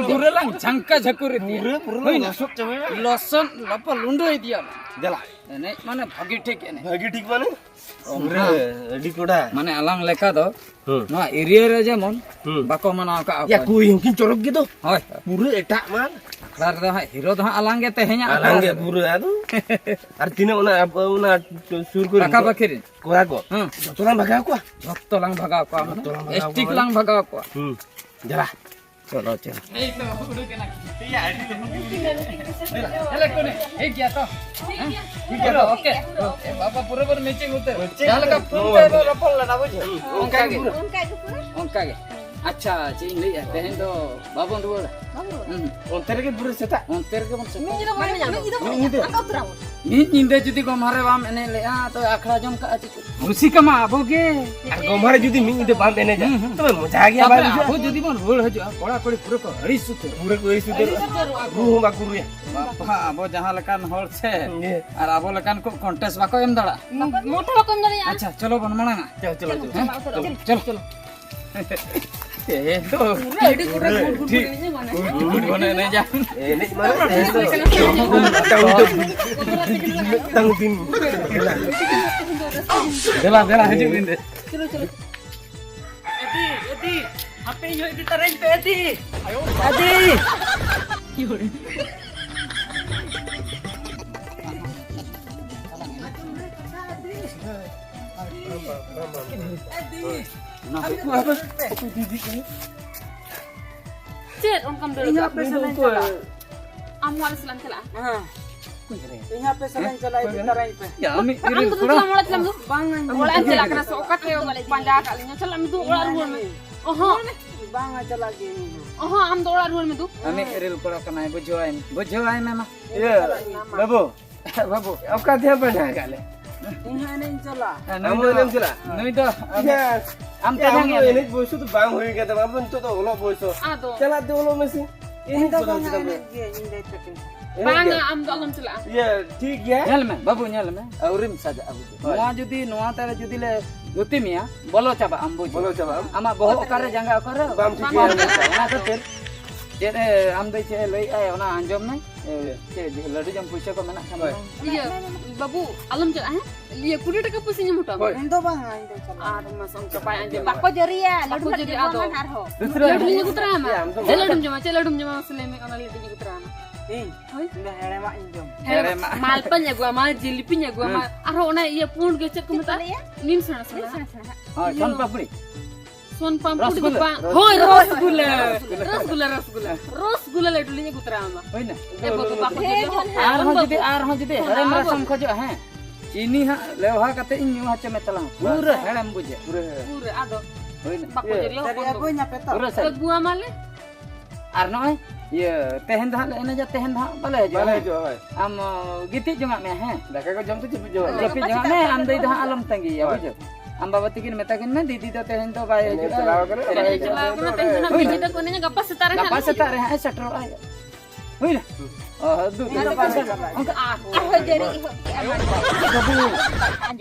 ᱯᱩᱨᱟᱹ ᱞᱟᱝ ᱡᱷᱟᱝᱠᱟ ᱡᱷᱟᱹᱠᱩᱨ ᱤᱫᱤᱭᱟ᱾ ᱯᱩᱨᱟᱹ, ᱯᱩᱨᱟᱹ ᱞᱟᱝ ᱦᱩᱭᱱᱟ? ᱞᱚᱥᱚᱫ ᱪᱟᱵᱟᱭᱟ᱾ ᱞᱚᱥᱚᱱ ᱞᱟᱯᱟ ᱞᱩᱸᱰᱟᱹ ᱤᱫᱤᱭᱟ᱾ ᱫᱮᱞᱟ᱾ ᱮᱱᱮᱡ ᱢᱟᱱᱮ ᱵᱷᱟᱹᱜᱤ ᱴᱷᱤᱠ ᱮᱱᱮᱡ᱾ ᱵᱷᱟᱹᱜᱤ ᱴᱷᱤᱠ ᱢᱟᱱᱮ? ᱚ, ᱯᱩᱨᱟᱹ ᱦᱮᱸ᱾ ᱟᱹᱰᱤ ᱠᱚᱰᱟ᱾ ᱢᱟᱱᱮ ᱟᱞᱟᱝ ᱞᱮᱠᱟ ᱫᱚ ᱦᱩᱸ᱾ ᱱᱚᱣᱟ ᱮᱨᱤᱭᱟ ᱨᱮ ᱡᱮᱢᱚᱱ ᱦᱩᱸ᱾ ᱵᱟᱠᱚ ᱢᱟᱱᱟᱣ ᱟᱠᱟᱫᱼᱟ ᱭᱟ, ᱚᱠᱚᱭ᱾ ᱠᱩᱲᱤ ᱦᱚᱸᱠᱤᱱ ᱪᱚᱨᱚᱠ ᱜᱮ ᱫᱚ᱾ ᱦᱳᱭ᱾ ᱯᱩᱨᱟᱹ ᱮᱴᱟᱜ ᱢᱟᱞ᱾ ᱟᱠᱷᱲᱟ ᱨᱮᱫᱚ ᱦᱟᱸᱜ ᱦᱤᱨᱳ ᱫᱚ ᱦᱟᱸᱜ ᱟᱞᱟᱝ ᱜᱮ ᱛᱮᱦᱮᱧᱟᱜ ᱟᱞᱟᱝ ᱟᱠᱷᱲᱟ ᱜᱮ ᱨᱮᱫᱚ᱾ ᱯᱩᱨᱟᱹ ᱟᱫᱚ᱾ ᱟᱨ ᱛᱤᱱᱟᱹᱜ ᱚᱱᱟ, ᱚᱱᱟ ᱥᱩᱨ ᱠᱚᱨᱮ ᱯᱟᱠᱟ ᱯᱟᱠᱤ ᱨᱮᱱ᱾ ᱠᱚᱲᱟ ᱠᱚ᱾ ᱦᱩᱸ᱾ ᱡᱚᱛᱚ ᱞᱟᱝ ᱵᱷᱟᱜᱟᱣ ᱠᱚᱣᱟ᱾ ᱡᱚᱛᱚ ᱞᱟᱝ ᱵᱷᱟᱜᱟᱣ ᱠᱚᱣᱟ᱾ ᱡᱚᱛᱚ ᱞᱟᱝ ᱵᱷᱟᱜᱟᱣ ᱮᱥᱴᱤᱠ ᱠᱚᱣᱟ᱾ ᱞᱟᱝ ᱵᱷᱟᱜᱟᱣ ᱠᱚᱣᱟ᱾ ᱦᱩᱸ᱾ ᱡᱟᱞᱟ᱾ ᱪᱚᱞᱚ, ᱪᱚᱞᱚ᱾ ᱮᱭ ᱛᱚ, ᱩᱰᱩᱠ ᱮᱱᱟ᱾ ᱮᱭᱟ, ᱟᱹᱰᱤ ᱞᱚᱜᱚᱱ ᱜᱮ ᱩᱰᱩᱠ ᱮᱱᱟ᱾ ᱪᱮᱫ ᱞᱮᱠᱟ ᱠᱚ ᱮᱱᱮᱡ? ᱴᱷᱤᱠ ᱜᱮᱭᱟ ᱛᱚ? ᱦᱮᱸ? ᱴᱷᱤᱠ ᱜᱮᱭᱟ ᱛᱚ? ᱳᱠᱮ᱾ ᱳᱠᱮ, ᱵᱟᱵᱟ, ᱯᱩᱨᱟᱹ ᱵᱚᱱ ᱢᱮᱪᱤᱝ ᱩᱛᱟᱹᱨ᱾ ᱢᱮᱪᱤᱝ ᱡᱟᱦᱟᱸ ᱞᱮᱠᱟ ᱩᱛᱟᱹᱨ᱾ ᱯᱷᱳᱱ ᱛᱮ ᱵᱚᱱ ᱨᱚᱯᱚᱲ ᱞᱮᱱᱟ, ᱵᱩᱡᱷᱟᱹᱣ? ᱦᱩᱸ, ᱚᱱᱠᱟ ᱜᱮ᱾ ᱚᱱᱠᱟ ᱜᱮ ᱯᱩᱨᱟᱹ᱾ ᱚᱱᱠᱟ ᱜᱮ᱾ ᱟᱪᱪᱷᱟ, ᱪᱮᱫ ᱤᱧ ᱞᱟᱹᱭᱮᱫᱼᱟ, ᱛᱮᱦᱮᱧ ᱫᱚ ᱵᱟᱵᱚᱱ ᱨᱩᱣᱟᱹᱲᱟ᱾ ᱵᱟᱵᱚᱱ ᱨᱩᱣᱟᱹᱲᱟ᱾ ᱦᱩᱸ᱾ ᱚᱱᱛᱮ ᱨᱮᱜᱮ ᱯᱩᱨᱟᱹ ᱥᱮᱛᱟᱜ᱾ ᱚᱱᱛᱮ ᱨᱮᱜᱮ ᱵᱚᱱ ᱥᱮᱛᱟᱜ᱾ ᱢᱤᱫ ᱧᱤᱫᱟᱹ ᱵᱚᱱ ᱮᱱᱮᱡᱟ᱾ ᱢᱤᱫ ᱧᱤᱫᱟᱹ᱾ ᱟᱸᱠᱟ ᱩᱛᱟᱹᱨᱟᱵᱚᱱ᱾ ᱢᱤᱫ ᱧᱤᱫᱟᱹ ᱡᱩᱫᱤ ᱜᱚᱢᱦᱟ ᱨᱮ ᱵᱟᱢ ᱮᱱᱮᱡ ᱞᱮᱜᱼᱟ, ᱛᱚ ᱟᱠᱷᱲᱟ ᱡᱚᱢ ᱠᱟᱜᱼᱟ ᱪᱤᱠᱟᱹ? ᱨᱩᱥᱤᱠᱟ ᱢᱟ ᱟᱵᱚ ᱜᱮ᱾ ᱟᱨ ᱜᱚᱢᱦᱟ ᱨᱮ ᱡᱩᱫᱤ ᱢᱤᱫ ᱧᱤᱫᱟᱹ ᱵᱟᱢ ᱮᱱᱮᱡᱟ, ᱦᱩᱸ, ᱦᱩᱸ᱾ ᱛᱚᱵᱮ ᱢᱚᱡᱟ ᱜᱮᱭᱟ, ᱛᱟᱯᱚᱨᱮ ᱵᱟᱝ ᱵᱩᱡᱷᱟᱹᱜᱼᱟ? ᱟᱵᱚ ᱡᱩᱫᱤ ᱵᱚᱱ ᱨᱩᱣᱟᱹᱲ ᱦᱤᱡᱩᱜᱼᱟ, ᱠᱚᱲᱟ ᱠᱩᱲᱤ ᱯᱩᱨᱟᱹ ᱠᱚ ᱟᱹᱲᱤᱥ ᱩᱛᱟᱹᱨᱚᱜᱼᱟ᱾ ᱯᱩᱨᱟᱹ ᱠᱚ ᱟᱹᱲᱤᱥ ᱩᱛᱟᱹᱨᱚᱜᱼᱟ᱾ ᱟᱹᱲᱤᱥ ᱩᱛᱟᱹᱨᱚᱜᱼᱟ ᱠᱚ᱾ ᱨᱩ ᱦᱚᱸ ᱵᱟᱠᱚ ᱨᱩᱭᱟ᱾ ᱵᱟᱯᱟ, ᱟᱵᱚ ᱡᱟᱦᱟᱸ ᱞᱮᱠᱟᱱ ᱦᱚᱲ ᱥᱮ, ᱦᱮᱸ᱾ ᱟᱨ ᱟᱵᱚ ᱞᱮᱠᱟᱱ ᱠᱚ contest ᱵᱟᱠᱚ ᱮᱢ ᱫᱟᱲᱮᱭᱟᱜᱼᱟ᱾ ᱢᱚᱴᱷᱮ ᱵᱟᱠᱚ ᱮᱢ ᱫᱟᱲᱮᱭᱟᱜᱼᱟ᱾ ᱟᱪᱪᱷᱟ, ᱪᱚᱞᱚ ᱵᱚᱱ ᱢᱟᱲᱟᱝᱟ᱾ ᱪᱚᱞᱚ, ᱪᱚᱞᱚ, ᱪᱚᱞᱚ᱾ ᱪᱚᱞᱚ, ᱪᱚᱞᱚ᱾ ᱪᱚᱞᱚ, ᱪᱚᱞᱚ᱾ ᱛᱮᱦᱮᱧ ᱫᱚ ᱯᱩᱨᱟᱹ ᱟᱹᱰᱤ ᱜᱚᱴᱟ ᱜᱩᱰ ᱜᱩᱰ ᱴᱷᱤᱠ᱾ ᱜᱩᱰ ᱮᱱᱮᱡ ᱢᱟᱱᱮ᱾ ᱜᱩᱰ ᱜᱩᱰ ᱵᱚᱱ ᱮᱱᱮᱡᱟ᱾ ᱮᱱᱮᱡ ᱢᱟᱱᱮ ᱛᱮᱦᱮᱧ ᱫᱚ ᱢᱤᱫᱴᱟᱝ ᱩᱛᱟᱹᱨ, ᱢᱤᱫᱴᱟᱝ ᱫᱤᱱ᱾ ᱫᱮᱞᱟ, ᱫᱮᱞᱟ, ᱦᱤᱡᱩᱜ ᱵᱤᱱ ᱫᱮ᱾ ᱪᱚᱞᱚ, ᱪᱚᱞᱚ᱾ ᱮᱫᱤ, ᱮᱫᱤ, ᱦᱟᱯᱮ ᱤᱧ ᱦᱚᱸ ᱤᱫᱤ ᱛᱟᱨᱟᱧ ᱯᱮ, ᱮᱫᱤ᱾ ᱮᱫᱤ᱾ ᱮᱫᱤ᱾ ᱚᱱᱟ ᱦᱟᱹᱠᱩ ᱟᱫᱚ ᱚᱠᱚᱭ ᱤᱫᱤ ᱠᱟᱱᱟ? ᱪᱮᱫ ᱚᱱᱠᱟᱢ ᱫᱟᱹᱲ ᱤᱧ ᱠᱟᱜᱼᱟ? ᱦᱟᱯᱮ ᱥᱮᱫ ᱞᱟᱝ ᱪᱟᱞᱟᱜᱼᱟ᱾ ᱟᱢ ᱦᱚᱸ ᱟᱞᱮ ᱥᱮᱫ ᱞᱟᱝ ᱪᱟᱞᱟᱜᱼᱟ᱾ ᱦᱮᱸ᱾ ᱤᱧ ᱦᱟᱯᱮ ᱥᱮᱫ ᱞᱟᱝ ᱪᱟᱞᱟᱜᱼᱟ, ᱤᱫᱤ ᱛᱟᱨᱟᱧ ᱯᱮ᱾ ᱭᱟ, ᱟᱢᱤᱡ ᱟᱢ ᱤᱨᱤᱞ ᱫᱚ ᱠᱚᱲᱟ᱾ ᱪᱟᱞᱟᱜ ᱟᱢ ᱚᱲᱟᱜ ᱪᱟᱞᱟᱜ ᱠᱟᱱᱟ᱾ ᱚᱲᱟᱜ ᱮᱢ ᱪᱟᱞᱟᱜ ᱠᱟᱱᱟ ᱥᱮ ᱚᱠᱟ ᱛᱮ ᱯᱟᱸᱡᱟ ᱟᱠᱟᱫ ᱞᱤᱧᱟ? ᱪᱟᱞᱟᱜ ᱢᱮ ᱫᱩ, ᱚᱲᱟᱜ ᱨᱩᱣᱟᱹᱲ ᱢᱮ᱾ ᱚᱦᱚᱸ᱾ ᱵᱟᱝᱟ, ᱪᱟᱞᱟᱜ ᱜᱮ ᱤᱧ ᱦᱚᱸ᱾ ᱚᱦᱚᱸ, ᱟᱢ ᱫᱚ ᱚᱲᱟᱜ ᱨᱩᱣᱟᱹᱲ ᱢᱮ ᱫᱩ᱾ ᱟᱢᱤᱡ ᱤᱨᱤᱞ ᱠᱚᱲᱟ ᱠᱟᱱᱟᱭ, ᱵᱩᱡᱷᱟᱹᱣᱟᱭ ᱢᱮ, ᱵᱩᱡᱷᱟᱹᱣᱟᱭ ᱢᱮ ᱢᱟ᱾ ᱤᱭᱟᱹ, ᱵᱟᱹᱵᱩ᱾ ᱵᱟᱹᱵᱩ, ᱚᱠᱟ ᱛᱮ ᱯᱟᱸᱡᱟ ᱟᱠᱟᱫ ᱞᱮ? ᱤᱧ ᱦᱚᱸ ᱮᱱᱮᱡ ᱤᱧ ᱪᱟᱞᱟᱜᱼᱟ᱾ ᱦᱮᱸ, ᱱᱩᱭ ᱟᱢ ᱫᱚ, ᱦᱚᱸ ᱮᱱᱮᱡ ᱮᱢ ᱪᱟᱞᱟᱜᱼᱟ? ᱱᱩᱭ ᱫᱚ, ᱟᱢ ᱭᱟ, ᱛᱮᱧᱟᱝ ᱟᱢ ᱫᱚ ᱮ ᱱᱩᱭ᱾ ᱮᱱᱮᱡ ᱵᱚᱭᱮᱥ ᱫᱚ ᱵᱟᱝ ᱦᱩᱭ ᱠᱟᱱ ᱛᱟᱢᱟ, ᱟᱢ ᱫᱚ ᱱᱤᱛᱚᱜ ᱫᱚ ᱚᱞᱚᱜ ᱵᱚᱭᱮᱥ᱾ ᱟᱫᱚ᱾ ᱪᱟᱞᱟᱜ ᱛᱮ ᱚᱞᱚᱜ ᱢᱮᱥᱮ᱾ ᱤᱧ ᱮᱱᱮᱡ ᱫᱚ ᱠᱚᱫᱚ ᱵᱟᱝᱟ, ᱪᱮᱫᱟᱜ ᱮᱢ ᱮᱱᱮᱡ ᱜᱮ, ᱤᱧ ᱫᱚ ᱮᱴᱟᱜ ᱴᱤᱢ᱾ ᱮᱱᱮᱡ ᱵᱟᱝᱟ, ᱜᱮ᱾ ᱟᱢ ᱫᱚ ᱟᱞᱚᱢ ᱪᱟᱞᱟᱜᱼᱟ᱾ ᱤᱭᱟᱹ, ᱴᱷᱤᱠ ᱜᱮᱭᱟ᱾ ᱧᱮᱞ ᱢᱮ, ᱵᱟᱹᱵᱩ, ᱧᱮᱞ ᱢᱮ᱾ ᱟᱹᱣᱨᱤᱢ ᱥᱟᱡᱟᱜᱼᱟ, ᱵᱩᱡᱷᱟᱹᱣ᱾ ᱦᱳᱭ᱾ ᱱᱚᱣᱟ ᱡᱩᱫᱤ, ᱱᱚᱣᱟ ᱛᱟᱞᱮ ᱡᱩᱫᱤ ᱞᱮ ᱜᱩᱛᱤ ᱢᱮᱭᱟ, ᱵᱚᱞᱚ ᱪᱟᱵᱟᱜ ᱟᱢ, ᱵᱩᱡᱷᱟᱹᱣ᱾ ᱵᱚᱞᱚ ᱪᱟᱵᱟᱜ ᱟᱢ᱾ ᱟᱢᱟᱜ ᱵᱚᱦᱚᱜ ᱚᱠᱟᱨᱮ, ᱡᱟᱸᱜᱟ ᱚᱠᱟᱨᱮ? ᱵᱟᱢ ᱴᱷᱤᱠᱟᱹᱭᱟ᱾ ᱵᱟᱢ ᱴᱷᱤᱠᱟᱹᱭᱟ᱾ ᱚᱱᱟ ᱠᱷᱟᱹᱛᱤᱨ ᱪᱮᱫ ᱮ, ᱟᱢ ᱫᱚ ᱪᱮᱫ ᱮ ᱞᱟᱹᱭᱮᱫᱼᱟᱭ, ᱚᱱᱟ ᱟᱸᱡᱚᱢ ᱢᱮ᱾ ᱮ, ᱦᱳᱭ᱾ ᱪᱮᱫ, ᱞᱟᱹᱰᱩ ᱡᱚᱢ ᱯᱩᱭᱥᱟᱹ ᱠᱚ ᱢᱮᱱᱟᱜ ᱠᱷᱟᱱ ᱦᱳᱭ᱾ ᱫᱚ᱾ ᱤᱭᱟᱹ, ᱵᱟᱹᱵᱩ, ᱟᱞᱚᱢ ᱪᱟᱞᱟᱜᱼᱟ, ᱦᱮᱸ? ᱤᱭᱟᱹ, ᱠᱩᱲᱤ ᱴᱟᱠᱟ ᱯᱩᱭᱥᱟᱹᱧ ᱮᱢ ᱦᱚᱴᱚ ᱟᱢᱟ᱾ ᱦᱳᱭ᱾ ᱤᱧ ᱫᱚ ᱵᱟᱝᱟ, ᱤᱧ ᱫᱚ ᱪᱟᱞᱟᱜ᱾ ᱟᱨ ᱢᱟ ᱥᱚᱝᱠᱟ ᱵᱟᱭ ᱟᱸᱡᱚᱢᱟ᱾ ᱵᱟᱠᱚ ᱡᱟᱹᱨᱤᱭᱟ, ᱵᱟᱠᱚ ᱞᱟᱹᱰᱩ ᱡᱟᱹᱨᱤᱭᱟ, ᱡᱚᱢ ᱟᱫᱚ᱾ ᱟᱨᱦᱚᱸ᱾ ᱫᱩᱥᱨᱟ ᱞᱟᱹᱰᱩ ᱞᱤᱧ ᱟᱹᱜᱩ ᱛᱚᱨᱟ ᱟᱢᱟ᱾ ᱭᱟ, ᱟᱢ ᱫᱚ ᱪᱮᱫ ᱵᱟᱝ᱾ ᱞᱟᱹᱰᱩᱢ ᱡᱚᱢᱟ? ᱪᱮᱫ ᱞᱟᱹᱰᱩᱢ ᱡᱚᱢᱟ? ᱢᱟᱥᱮ ᱞᱟᱹᱭ ᱢᱮ, ᱚᱱᱟ ᱞᱟᱹᱰᱩᱧ ᱟᱹᱜᱩ ᱛᱚᱨᱟ ᱟᱢᱟ᱾ ᱤᱧ? ᱦᱳᱭ᱾ ᱤᱧ ᱫᱚ ᱦᱮᱲᱮᱢᱟᱜ ᱤᱧ ᱡᱚᱢ᱾ ᱦᱮᱲᱮᱢᱟᱜ᱾ ᱢᱟᱞᱯᱟᱧ ᱟᱹᱜᱩᱣᱟᱢᱟ, ᱡᱤᱞᱤᱯᱤᱧ ᱟᱹᱜᱩᱣᱟᱢᱟ, ᱦᱩᱸ᱾ ᱟᱨᱦᱚᱸ ᱚᱱᱟ ᱤᱭᱟᱹ ᱯᱩᱸᱰ ᱜᱮ ᱪᱮᱫ ᱠᱚ ᱪᱮᱫ ᱠᱚ ᱢᱮᱛᱟᱜᱼᱟ? ᱞᱟᱹᱭᱟ? ᱱᱤᱢ ᱥᱮᱬᱟ ᱥᱮᱬᱟ᱾ ᱱᱤᱢ ᱥᱮᱬᱟ ᱥᱮᱬᱟ᱾ ᱦᱳᱭ, ᱤᱭᱟᱹ᱾ ᱥᱚᱱ ᱯᱟᱯᱲᱤ᱾ ᱥᱚᱱ ᱯᱟᱯᱲᱤ ᱫᱚ ᱨᱚᱥᱜᱩᱞᱞᱟᱹ᱾ ᱵᱟᱝ᱾ ᱦᱳᱭ, ᱨᱚᱥᱜᱩᱞᱞᱟᱹ, ᱨᱚᱥᱜᱩᱞᱞᱟᱹ᱾ ᱨᱚᱥᱜᱩᱞᱞᱟᱹ ᱞᱟᱹᱰᱩ ᱞᱤᱧ ᱟᱹᱜᱩ ᱛᱚᱨᱟ ᱟᱢᱟ᱾ ᱦᱩᱭᱱᱟ? ᱮ ᱵᱟᱹᱵᱩ, ᱵᱟᱠᱚ ᱡᱚᱢᱟ᱾ ᱟᱨᱦᱚᱸ ᱡᱩᱫᱤ, ᱟᱨᱦᱚᱸ ᱡᱩᱫᱤ ᱦᱮᱲᱮᱢ ᱨᱟᱥᱟᱢ ᱠᱷᱚᱡᱚᱜᱼᱟ, ᱦᱮᱸ, ᱪᱤᱱᱤ ᱦᱟᱸᱜ ᱞᱮᱣᱦᱟ ᱠᱟᱛᱮ ᱤᱧ ᱧᱩ ᱦᱚᱪᱚ ᱢᱮ ᱛᱟᱞᱟᱝ, ᱯᱩᱨᱟᱹ ᱦᱮᱲᱮᱢ ᱵᱩᱡᱷᱟᱹᱜᱼᱟ᱾ ᱯᱩᱨᱟᱹ ᱦᱮᱲᱮᱢ᱾ ᱯᱩᱨᱟᱹ, ᱟᱫᱚ ᱦᱩᱭᱱᱟ᱾ ᱵᱟᱠᱚ ᱤᱭᱟᱹ, ᱡᱟᱹᱨᱤᱭᱟ ᱥᱟᱹᱨᱤ ᱦᱚᱯᱚᱱ ᱫᱚ᱾ ᱟᱹᱜᱩᱧ ᱟᱯᱮ ᱛᱚ᱾ ᱯᱩᱨᱟᱹ ᱥᱟᱹᱨᱤ᱾ ᱟᱹᱜᱩᱣᱟᱢᱟᱞᱮ᱾ ᱟᱨ ᱱᱚᱜᱼᱚᱭ, ᱤᱭᱟᱹ, ᱛᱮᱦᱮᱧ ᱫᱚ ᱦᱟᱸᱜ ᱞᱮ ᱮᱱᱮᱡᱟ, ᱛᱮᱦᱮᱧ ᱫᱚ ᱦᱟᱸᱜ ᱵᱟᱞᱮ ᱦᱤᱡᱩᱜᱼᱟ᱾ ᱵᱟᱞᱮ ᱦᱤᱡᱩᱜᱼᱟ, ᱦᱳᱭ᱾ ᱟᱢ, ᱚ, ᱜᱤᱛᱤᱡ ᱡᱚᱝᱟᱜ ᱢᱮ, ᱦᱮᱸ? ᱫᱟᱠᱟ ᱠᱚ ᱡᱚᱢ ᱛᱮ ᱡᱟᱹᱯᱤᱫ ᱡᱚᱝᱟᱜ ᱢᱮ᱾ ᱜᱟᱯᱟ ᱥᱮᱛᱟᱜ ᱟᱢ ᱫᱟᱹᱭ ᱫᱚ ᱦᱟᱸᱜ ᱟᱞᱚᱢ ᱛᱟᱺᱜᱤᱭᱟ, ᱦᱳᱭ᱾ ᱵᱩᱡᱷᱟᱹᱣ? ᱟᱢ ᱵᱟᱵᱟ ᱛᱟᱹᱠᱤᱱ ᱢᱮᱛᱟ ᱠᱤᱱ ᱢᱮ, ᱫᱤᱫᱤ ᱫᱚ ᱛᱮᱦᱮᱧ ᱫᱚ ᱵᱟᱭ ᱮᱱᱮᱡ ᱦᱤᱡᱩᱜᱼᱟ᱾ ᱪᱟᱞᱟᱣ ᱠᱟᱱᱟ, ᱮᱱᱮᱡ ᱵᱟᱭ ᱪᱟᱞᱟᱣ ᱠᱟᱱᱟ, ᱛᱮᱦᱮᱧ ᱫᱚ ᱱᱟᱜ ᱦᱩᱭ ᱵᱤᱡᱤ ᱱᱟ᱾ ᱛᱟᱠᱚ ᱮᱱᱮᱡᱟ, ᱜᱟᱯᱟ ᱥᱮᱛᱟᱜ ᱨᱮ ᱜᱟᱯᱟ ᱦᱟᱸᱜ ᱮ ᱥᱮᱴᱮᱨᱚᱜᱼᱟ᱾ ᱥᱮᱴᱮᱨᱚᱜᱼᱟ᱾ ᱦᱩᱭᱱᱟ? ᱚ, ᱫᱩ, ᱫᱩ, ᱫᱩ, ᱫᱩ, ᱚᱱᱠᱟ, ᱟᱨᱦᱚᱸ ᱡᱟᱹᱨᱤ ᱮᱦᱚᱵ ᱠᱮᱜᱼᱟ, ᱢᱟ᱾ ᱵᱟᱹᱵᱩ,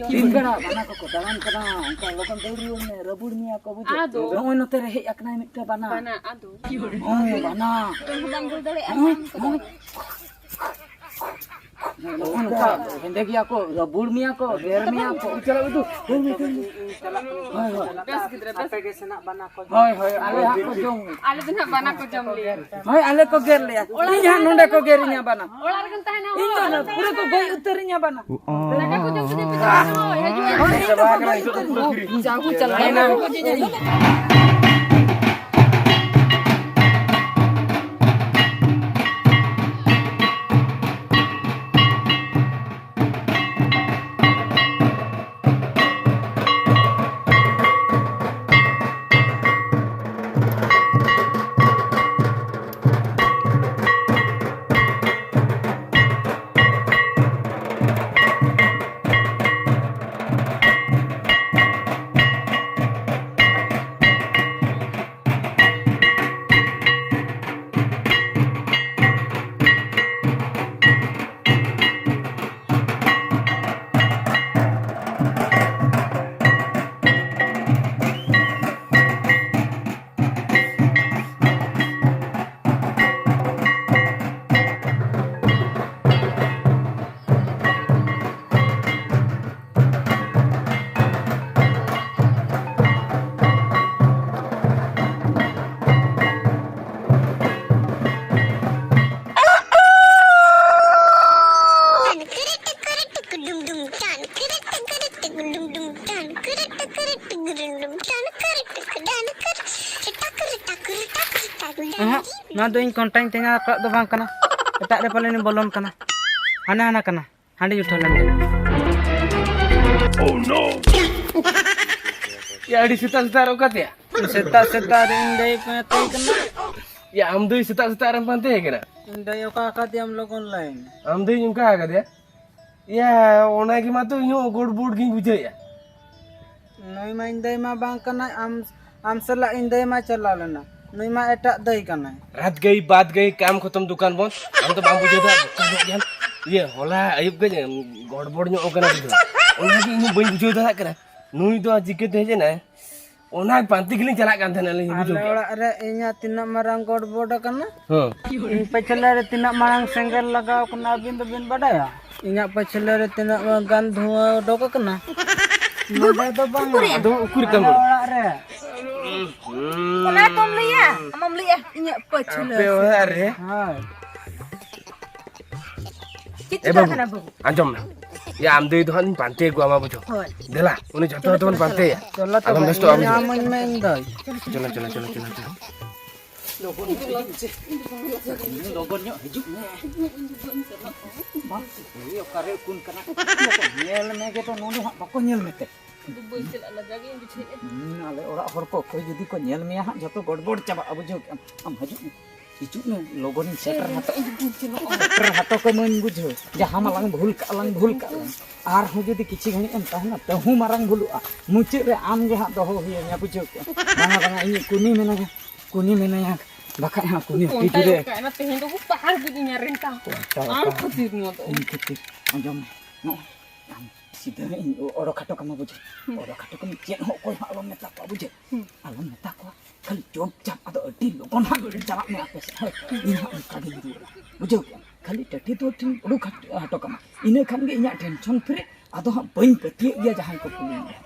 ᱛᱤᱱ ᱵᱮᱲᱟ ᱵᱟᱱᱟ ᱠᱚᱠᱚ ᱫᱟᱬᱟᱱ ᱠᱟᱱᱟ, ᱚᱱᱠᱟ ᱞᱚᱜᱚᱱ ᱫᱟᱹᱲ ᱨᱩᱣᱟᱹᱲ ᱢᱮ, ᱨᱟᱹᱵᱩᱲ ᱢᱮᱭᱟ ᱠᱚ, ᱵᱩᱡᱷᱟᱹᱣ? ᱟᱫᱚ? ᱱᱚᱜᱼᱚᱭ ᱱᱚᱛᱮ ᱨᱮ ᱦᱮᱡ ᱟᱠᱟᱱᱟᱭ ᱢᱤᱫᱴᱮᱱ ᱵᱟᱱᱟ᱾ ᱵᱟᱱᱟ, ᱟᱫᱚ? ᱦᱳᱭ, ᱵᱟᱱᱟ᱾ ᱵᱟᱝ ᱫᱟᱹᱲ ᱫᱟᱲᱮᱭᱟᱜᱼᱟ, ᱦᱳᱭ, ᱵᱟᱝ ᱠᱚ ᱦᱳᱭ᱾ ᱫᱟᱹᱲ᱾ ᱱᱚᱜᱼᱚᱭ ᱱᱚᱝᱠᱟ ᱦᱮᱸᱫᱮ ᱜᱮᱭᱟ ᱠᱚ, ᱨᱟᱹᱵᱩᱲ ᱢᱮᱭᱟ ᱠᱚ, ᱜᱮᱨ ᱢᱮᱭᱟ ᱠᱚ᱾ ᱪᱟᱞᱟᱜ ᱩᱫᱩᱜ᱾ ᱦᱳᱭ, ᱦᱳᱭ᱾ ᱵᱮᱥ ᱜᱤᱫᱽᱨᱟᱹ, ᱵᱮᱥ ᱜᱤᱫᱽᱨᱟᱹ᱾ ᱦᱳᱭ, ᱦᱳᱭ, ᱟᱞᱮ ᱦᱟᱸᱜ ᱠᱚ ᱡᱚᱢ᱾ ᱟᱞᱮ ᱫᱚ ᱱᱟᱦᱟᱜ ᱵᱟᱱᱟ ᱠᱚ ᱡᱚᱢ ᱞᱮᱭᱟ᱾ ᱦᱳᱭ, ᱟᱞᱮ ᱠᱚ ᱜᱮᱨ ᱞᱮᱭᱟ᱾ ᱚᱲᱟᱜ ᱤᱧ ᱦᱟᱸᱜ ᱨᱮ ᱱᱚᱰᱮ ᱠᱚ ᱜᱮᱨᱤᱧᱟ ᱵᱟᱱᱟ᱾ ᱚᱲᱟᱜ ᱨᱮᱜᱮᱢ ᱛᱟᱦᱮᱱᱟ, ᱤᱧ ᱫᱚ ᱚᱲᱟᱜ ᱨᱮ ᱯᱩᱨᱟᱹ ᱠᱚ ᱜᱚᱡ ᱩᱛᱟᱹᱨᱤᱧᱟ ᱵᱟᱱᱟ᱾ ᱫᱟᱠᱟ ᱠᱚ ᱡᱚᱢ ᱠᱟᱛᱮ ᱯᱮ ᱪᱟᱞᱟᱜᱼᱟ, ᱦᱳᱭ, ᱦᱤᱡᱩᱜ ᱟᱭ᱾ ᱦᱳᱭ, ᱪᱟᱵᱟ ᱠᱟᱱᱟ, ᱱᱤᱛᱚᱜ ᱫᱚ ᱯᱩᱨᱟᱹ free᱾ ᱡᱟᱣ ᱠᱚ ᱪᱟᱞᱟᱜ ᱠᱟᱱᱟ᱾ ᱚᱦᱚᱸᱜ, ᱱᱚᱣᱟ ᱫᱚ ᱤᱧ ᱠᱚᱱᱴᱟᱧ ᱛᱮᱧᱟᱝ ᱟᱠᱟᱫ ᱫᱚ ᱵᱟᱝ ᱠᱟᱱᱟ, ᱮᱴᱟᱜ ᱨᱮ ᱯᱟᱞᱮᱱ ᱵᱚᱞᱚᱱ ᱠᱟᱱᱟ, ᱦᱟᱱᱮ ᱦᱟᱱᱟ ᱠᱟᱱᱟ, ᱦᱟᱸᱰᱮᱧ ᱩᱴᱷᱟᱹᱣ ᱞᱮᱱ ᱜᱮ᱾ Oh no! ᱭᱟ, ᱟᱹᱰᱤ ᱥᱮᱛᱟᱜ ᱥᱮᱛᱟᱜ ᱨᱮ ᱚᱠᱟᱛᱮᱭᱟ? ᱥᱮᱛᱟᱜ ᱥᱮᱛᱟᱜ ᱨᱮ ᱤᱧ ᱫᱟᱹᱭ ᱯᱟᱱᱛᱮ ᱠᱟᱱᱟ᱾ ᱭᱟ, ᱟᱢ ᱫᱟᱹᱭ ᱥᱮᱛᱟᱜ ᱥᱮᱛᱟᱜ ᱨᱮᱢ ᱯᱟᱱᱛᱮ ᱠᱟᱱᱟ? ᱤᱧ ᱫᱟᱹᱭ ᱚᱠᱟ ᱟᱠᱟᱫᱮᱭᱟᱢ ᱞᱚᱜᱚᱱ ᱞᱟᱹᱭ ᱢᱮ᱾ ᱟᱢ ᱫᱟᱹᱭ ᱚᱱᱠᱟ ᱟᱠᱟᱫᱮᱭᱟ? ᱭᱟ, ᱚᱱᱟ ᱜᱮ ᱢᱟᱛᱚ ᱤᱧ ᱦᱚᱸ ᱜᱚᱲᱵᱚᱲ ᱜᱤᱧ ᱵᱩᱡᱷᱟᱹᱣᱮᱫᱼᱟ᱾ ᱱᱩᱭ ᱢᱟ ᱤᱧ ᱫᱟᱹᱭ ᱢᱟ ᱵᱟᱝ ᱠᱟᱱᱟᱭ, ᱟᱢ, ᱟᱢ ᱥᱟᱞᱟᱜ ᱤᱧ ᱫᱟᱹᱭ ᱢᱟ ᱪᱟᱞᱟᱣ ᱞᱮᱱᱟ᱾ ᱱᱩᱭ ᱢᱟ ᱮᱴᱟᱜ ᱫᱟᱹᱭ ᱠᱟᱱᱟᱭ᱾ ᱨᱟᱛ ᱜᱟᱹᱭ ᱵᱟᱫ ᱜᱟᱹᱭ ᱠᱟᱢ ᱠᱷᱚᱛᱚᱢ ᱫᱩᱠᱟᱱ ᱵᱚᱱᱫ᱾ ᱟᱢ ᱫᱚ ᱵᱟᱢ ᱵᱩᱡᱷᱟᱹᱣ ᱫᱟ, ᱵᱚᱠᱟ ᱧᱚᱜ ᱜᱮᱭᱟᱢ᱾ ᱤᱭᱟᱹ, ᱦᱚᱞᱟ ᱟᱹᱭᱩᱵ ᱜᱮ ᱜᱚᱲᱵᱚᱲ ᱧᱚᱜ ᱠᱟᱱᱟ ᱵᱩᱡᱷᱟᱹᱣ᱾ ᱚᱱᱟ ᱜᱮ ᱤᱧ ᱦᱚᱸ ᱵᱟᱹᱧ ᱵᱩᱡᱷᱟᱹᱣ ᱫᱟᱲᱮᱭᱟᱜ ᱠᱟᱱᱟ᱾ ᱱᱩᱭ ᱫᱚ ᱪᱤᱠᱟᱹᱛᱮ ᱦᱮᱡ ᱮᱱᱟᱭ? ᱚᱱᱟ ᱯᱟᱱᱛᱮ ᱜᱮᱞᱤᱧ ᱪᱟᱞᱟᱜ ᱠᱟᱱ ᱛᱟᱦᱮᱱᱟ, ᱟᱹᱞᱤᱧ ᱵᱩᱡᱷᱟᱹᱣ ᱟᱞᱮ ᱠᱮᱜᱼᱟ᱾ ᱚᱲᱟᱜ ᱨᱮ ᱤᱧᱟᱹᱜ ᱛᱤᱱᱟᱹᱜ ᱢᱟᱨᱟᱝ ᱜᱚᱲᱵᱚᱲ ᱟᱠᱟᱱᱟ? ᱦᱮᱸ᱾ ᱤᱧ ᱯᱟᱹᱪᱷᱞᱟᱹ ᱨᱮ ᱛᱤᱱᱟᱹᱜ ᱢᱟᱨᱟᱝ ᱥᱮᱸᱜᱮᱞ ᱞᱟᱜᱟᱣ ᱠᱟᱱᱟ, ᱟᱹᱵᱤᱱ ᱫᱚᱵᱤᱱ ᱵᱟᱰᱟᱭᱟ? ᱤᱧᱟᱹᱜ ᱯᱟᱹᱪᱷᱞᱟᱹ ᱨᱮ ᱛᱤᱱᱟᱹᱜ ᱜᱟᱱ ᱫᱷᱩᱣᱟᱹ ᱚᱰᱚᱠ ᱟᱠᱟᱱᱟ? ᱱᱚᱰᱮ ᱫᱚ ᱵᱟᱝ᱾ ᱩᱠᱩᱨ ᱮᱱᱟ? ᱟᱫᱚ ᱩᱠᱩᱨ ᱟᱞᱮ ᱛᱟᱢ? ᱚᱲᱟᱜ ᱨᱮ᱾ ᱚᱱᱟ ᱛᱚᱢ ᱞᱟᱹᱭᱟ? ᱟᱢᱮᱢ ᱞᱟᱹᱭᱟ ᱤᱧᱟᱹᱜ ᱯᱟᱹᱪᱷᱞᱟᱹ ᱟᱯᱮ ᱥᱮ? ᱚᱲᱟᱜ ᱨᱮ? ᱦᱳᱭ᱾ ᱪᱮᱫ ᱮ ᱪᱤᱠᱟᱹ ᱵᱟᱹᱵᱩ, ᱠᱟᱱᱟ ᱵᱟᱹᱵᱩ? ᱟᱸᱡᱚᱢ ᱢᱮ᱾ ᱭᱟ, ᱟᱢ ᱫᱟᱹᱭ ᱫᱚ ᱦᱟᱸᱜ ᱤᱧ ᱯᱟᱱᱛᱮ ᱟᱹᱜᱩᱣᱟᱢᱟ ᱵᱩᱡᱷᱟᱹᱣ᱾ ᱦᱳᱭ᱾ ᱫᱮᱞᱟ, ᱩᱱᱤ ᱡᱷᱚᱛᱚ ᱪᱚᱞᱚ, ᱦᱚᱲ ᱛᱮᱵᱚᱱ ᱪᱚᱞᱚ, ᱯᱟᱱᱛᱮᱭᱟ᱾ ᱪᱚᱞᱚ ᱟᱫᱚᱢ ᱛᱚᱵᱮ, ᱵᱮᱥᱴᱚᱜᱼᱟ ᱵᱩᱡᱷᱟᱹᱣ᱾ ᱧᱟᱢᱟᱹᱧ ᱢᱮ ᱤᱧ ᱫᱟᱹᱭ᱾ ᱪᱚᱞᱚ, ᱪᱚᱞᱚ, ᱪᱚᱞᱚ, ᱪᱚᱞᱚ, ᱪᱚᱞᱚ᱾ ᱞᱚᱜᱚᱱ ᱦᱤᱡᱩᱜ ᱢᱮᱥᱮ᱾ ᱞᱚᱜᱚᱱ ᱧᱚᱜ ᱦᱤᱡᱩᱜ ᱢᱮ᱾ ᱵᱟᱝ, ᱚᱠᱟᱨᱮ ᱩᱠᱩᱱ ᱠᱟᱱᱟ? ᱧᱮᱞ ᱢᱮ ᱜᱮ ᱛᱚ, ᱱᱚᱰᱮ ᱦᱟᱸᱜ ᱵᱟᱠᱚ ᱧᱮᱞ ᱢᱮᱛᱮ᱾ ᱫᱩᱵᱟᱹᱭ ᱪᱟᱞᱟᱜ ᱞᱟᱡᱟᱣ ᱜᱤᱧ ᱵᱩᱡᱷᱟᱹᱣᱮᱫᱼᱟ᱾ ᱦᱩᱸ, ᱟᱞᱮ ᱚᱲᱟᱜ ᱦᱚᱲ ᱠᱚ ᱚᱠᱚᱭ ᱡᱩᱫᱤ ᱠᱚ ᱧᱮᱞ ᱢᱮᱭᱟ ᱦᱟᱸᱜ, ᱡᱷᱚᱛᱚ ᱜᱚᱰᱵᱚᱰ ᱪᱟᱵᱟᱜᱼᱟ, ᱵᱩᱡᱷᱟᱹᱣ ᱠᱮᱜᱼᱟᱢ? ᱟᱢ ᱦᱤᱡᱩᱜ ᱢᱮ, ᱦᱤᱡᱩᱜ ᱢᱮ, ᱞᱚᱜᱚᱱᱤᱧ ᱥᱮᱴᱮᱨ ᱦᱟᱛᱚ-, ᱥᱮᱴᱮᱨ ᱦᱟᱛᱚ ᱠᱟᱹᱢᱟᱹᱧ, ᱵᱩᱡᱷᱟᱹᱣ᱾ ᱡᱟᱦᱟᱸ ᱢᱟᱞᱟᱝ ᱵᱷᱩᱞ ᱠᱟᱜᱼᱟ ᱞᱟᱝ, ᱵᱷᱩᱞ ᱠᱟᱜᱼᱟ ᱞᱟᱝ᱾ ᱟᱨᱦᱚᱸ ᱡᱩᱫᱤ ᱠᱤᱪᱷᱩ ᱜᱷᱟᱹᱲᱤᱡ ᱮᱢ ᱛᱟᱦᱮᱱᱟ, ᱛᱟᱹᱦᱩ ᱢᱟᱨᱟᱝ ᱵᱷᱩᱞᱩᱜᱼᱟ᱾ ᱢᱩᱪᱟᱹᱫ ᱨᱮ ᱟᱢ ᱜᱮ ᱦᱟᱸᱜ ᱫᱚᱦᱚ ᱦᱩᱭ ᱟᱢᱟ, ᱵᱩᱡᱷᱟᱹᱣ ᱠᱮᱜᱼᱟᱢ? ᱵᱟᱝᱟ, ᱵᱟᱝᱟ, ᱤᱧᱤᱡ ᱠᱩᱱᱤ ᱢᱮᱱᱟᱭᱟ, ᱠᱩᱱᱤ ᱢᱮᱱᱟᱭᱟ, ᱵᱟᱠᱷᱟᱡ ᱦᱟᱸᱜ ᱠᱩᱱᱤ ᱚᱱᱠᱟ ᱴᱤᱴᱤ ᱨᱮ᱾ ᱚᱱᱠᱟ ᱮᱱᱟ, ᱛᱮᱦᱮᱧ ᱫᱚ ᱯᱟᱦᱟᱲ ᱜᱚᱡ ᱤᱧᱟ ᱨᱮᱱᱴᱟ᱾ ᱚᱱᱠᱟ ᱟᱢ ᱚᱱᱠᱟ᱾ ᱠᱷᱟᱹᱛᱤᱨ ᱱᱚᱣᱟ ᱫᱚ᱾ ᱤᱧ ᱠᱷᱟᱹᱛᱤᱨ᱾ ᱟᱸᱡᱚᱢ ᱢᱮ, ᱱᱚᱜᱼᱚᱭ ᱟᱢ ᱥᱤᱫᱷᱟᱹ ᱤᱧ ᱚ-, ᱚᱰᱚᱠ ᱦᱚᱴᱚ ᱠᱟᱢᱟ, ᱵᱩᱡᱷᱟᱹᱣ? ᱦᱩᱸ᱾ ᱚᱰᱚᱠ ᱦᱚᱴᱚ ᱠᱟᱢᱟ, ᱪᱮᱫ ᱦᱚᱸ ᱚᱠᱚᱭ ᱦᱚᱸ ᱟᱞᱚᱢ ᱢᱮᱛᱟ ᱠᱚᱣᱟ, ᱵᱩᱡᱷᱟᱹᱣ? ᱦᱩᱸ᱾ ᱟᱞᱚᱢ ᱢᱮᱛᱟ ᱠᱚᱣᱟ, ᱠᱷᱟᱹᱞᱤ ᱪᱩᱯᱪᱟᱯ ᱟᱫᱚ ᱟᱹᱰᱤ ᱞᱚᱜᱚᱱ ᱦᱟᱸᱜ ᱪᱟᱞᱟᱜ ᱢᱮ ᱟᱯᱮ ᱥᱮᱫ, ᱦᱳᱭ? ᱤᱧ ᱦᱟᱸᱜ ᱚᱱᱠᱟ ᱜᱤᱧ ᱨᱩᱣᱟᱹᱲᱟ, ᱵᱩᱡᱷᱟᱹᱣ ᱠᱮᱜᱼᱟᱢ? ᱠᱷᱟᱹᱞᱤ ᱴᱟᱹᱴᱤ ᱫᱚ ᱴᱷᱮᱱ ᱩᱰᱩᱠ ᱦᱚᱴᱚ ᱠᱟᱢᱟ, ᱤᱱᱟᱹ ᱠᱷᱟᱱ ᱜᱮ ᱤᱧᱟᱹᱜ ᱴᱮᱱᱥᱚᱱ ᱯᱷᱨᱤ᱾ ᱟᱫᱚ ᱦᱟᱸᱜ ᱵᱟᱹᱧ ᱯᱟᱹᱛᱭᱟᱹᱜ ᱜᱮᱭᱟ ᱡᱟᱦᱟᱸᱭ ᱠᱚ ᱠᱩᱞᱤᱧᱟ,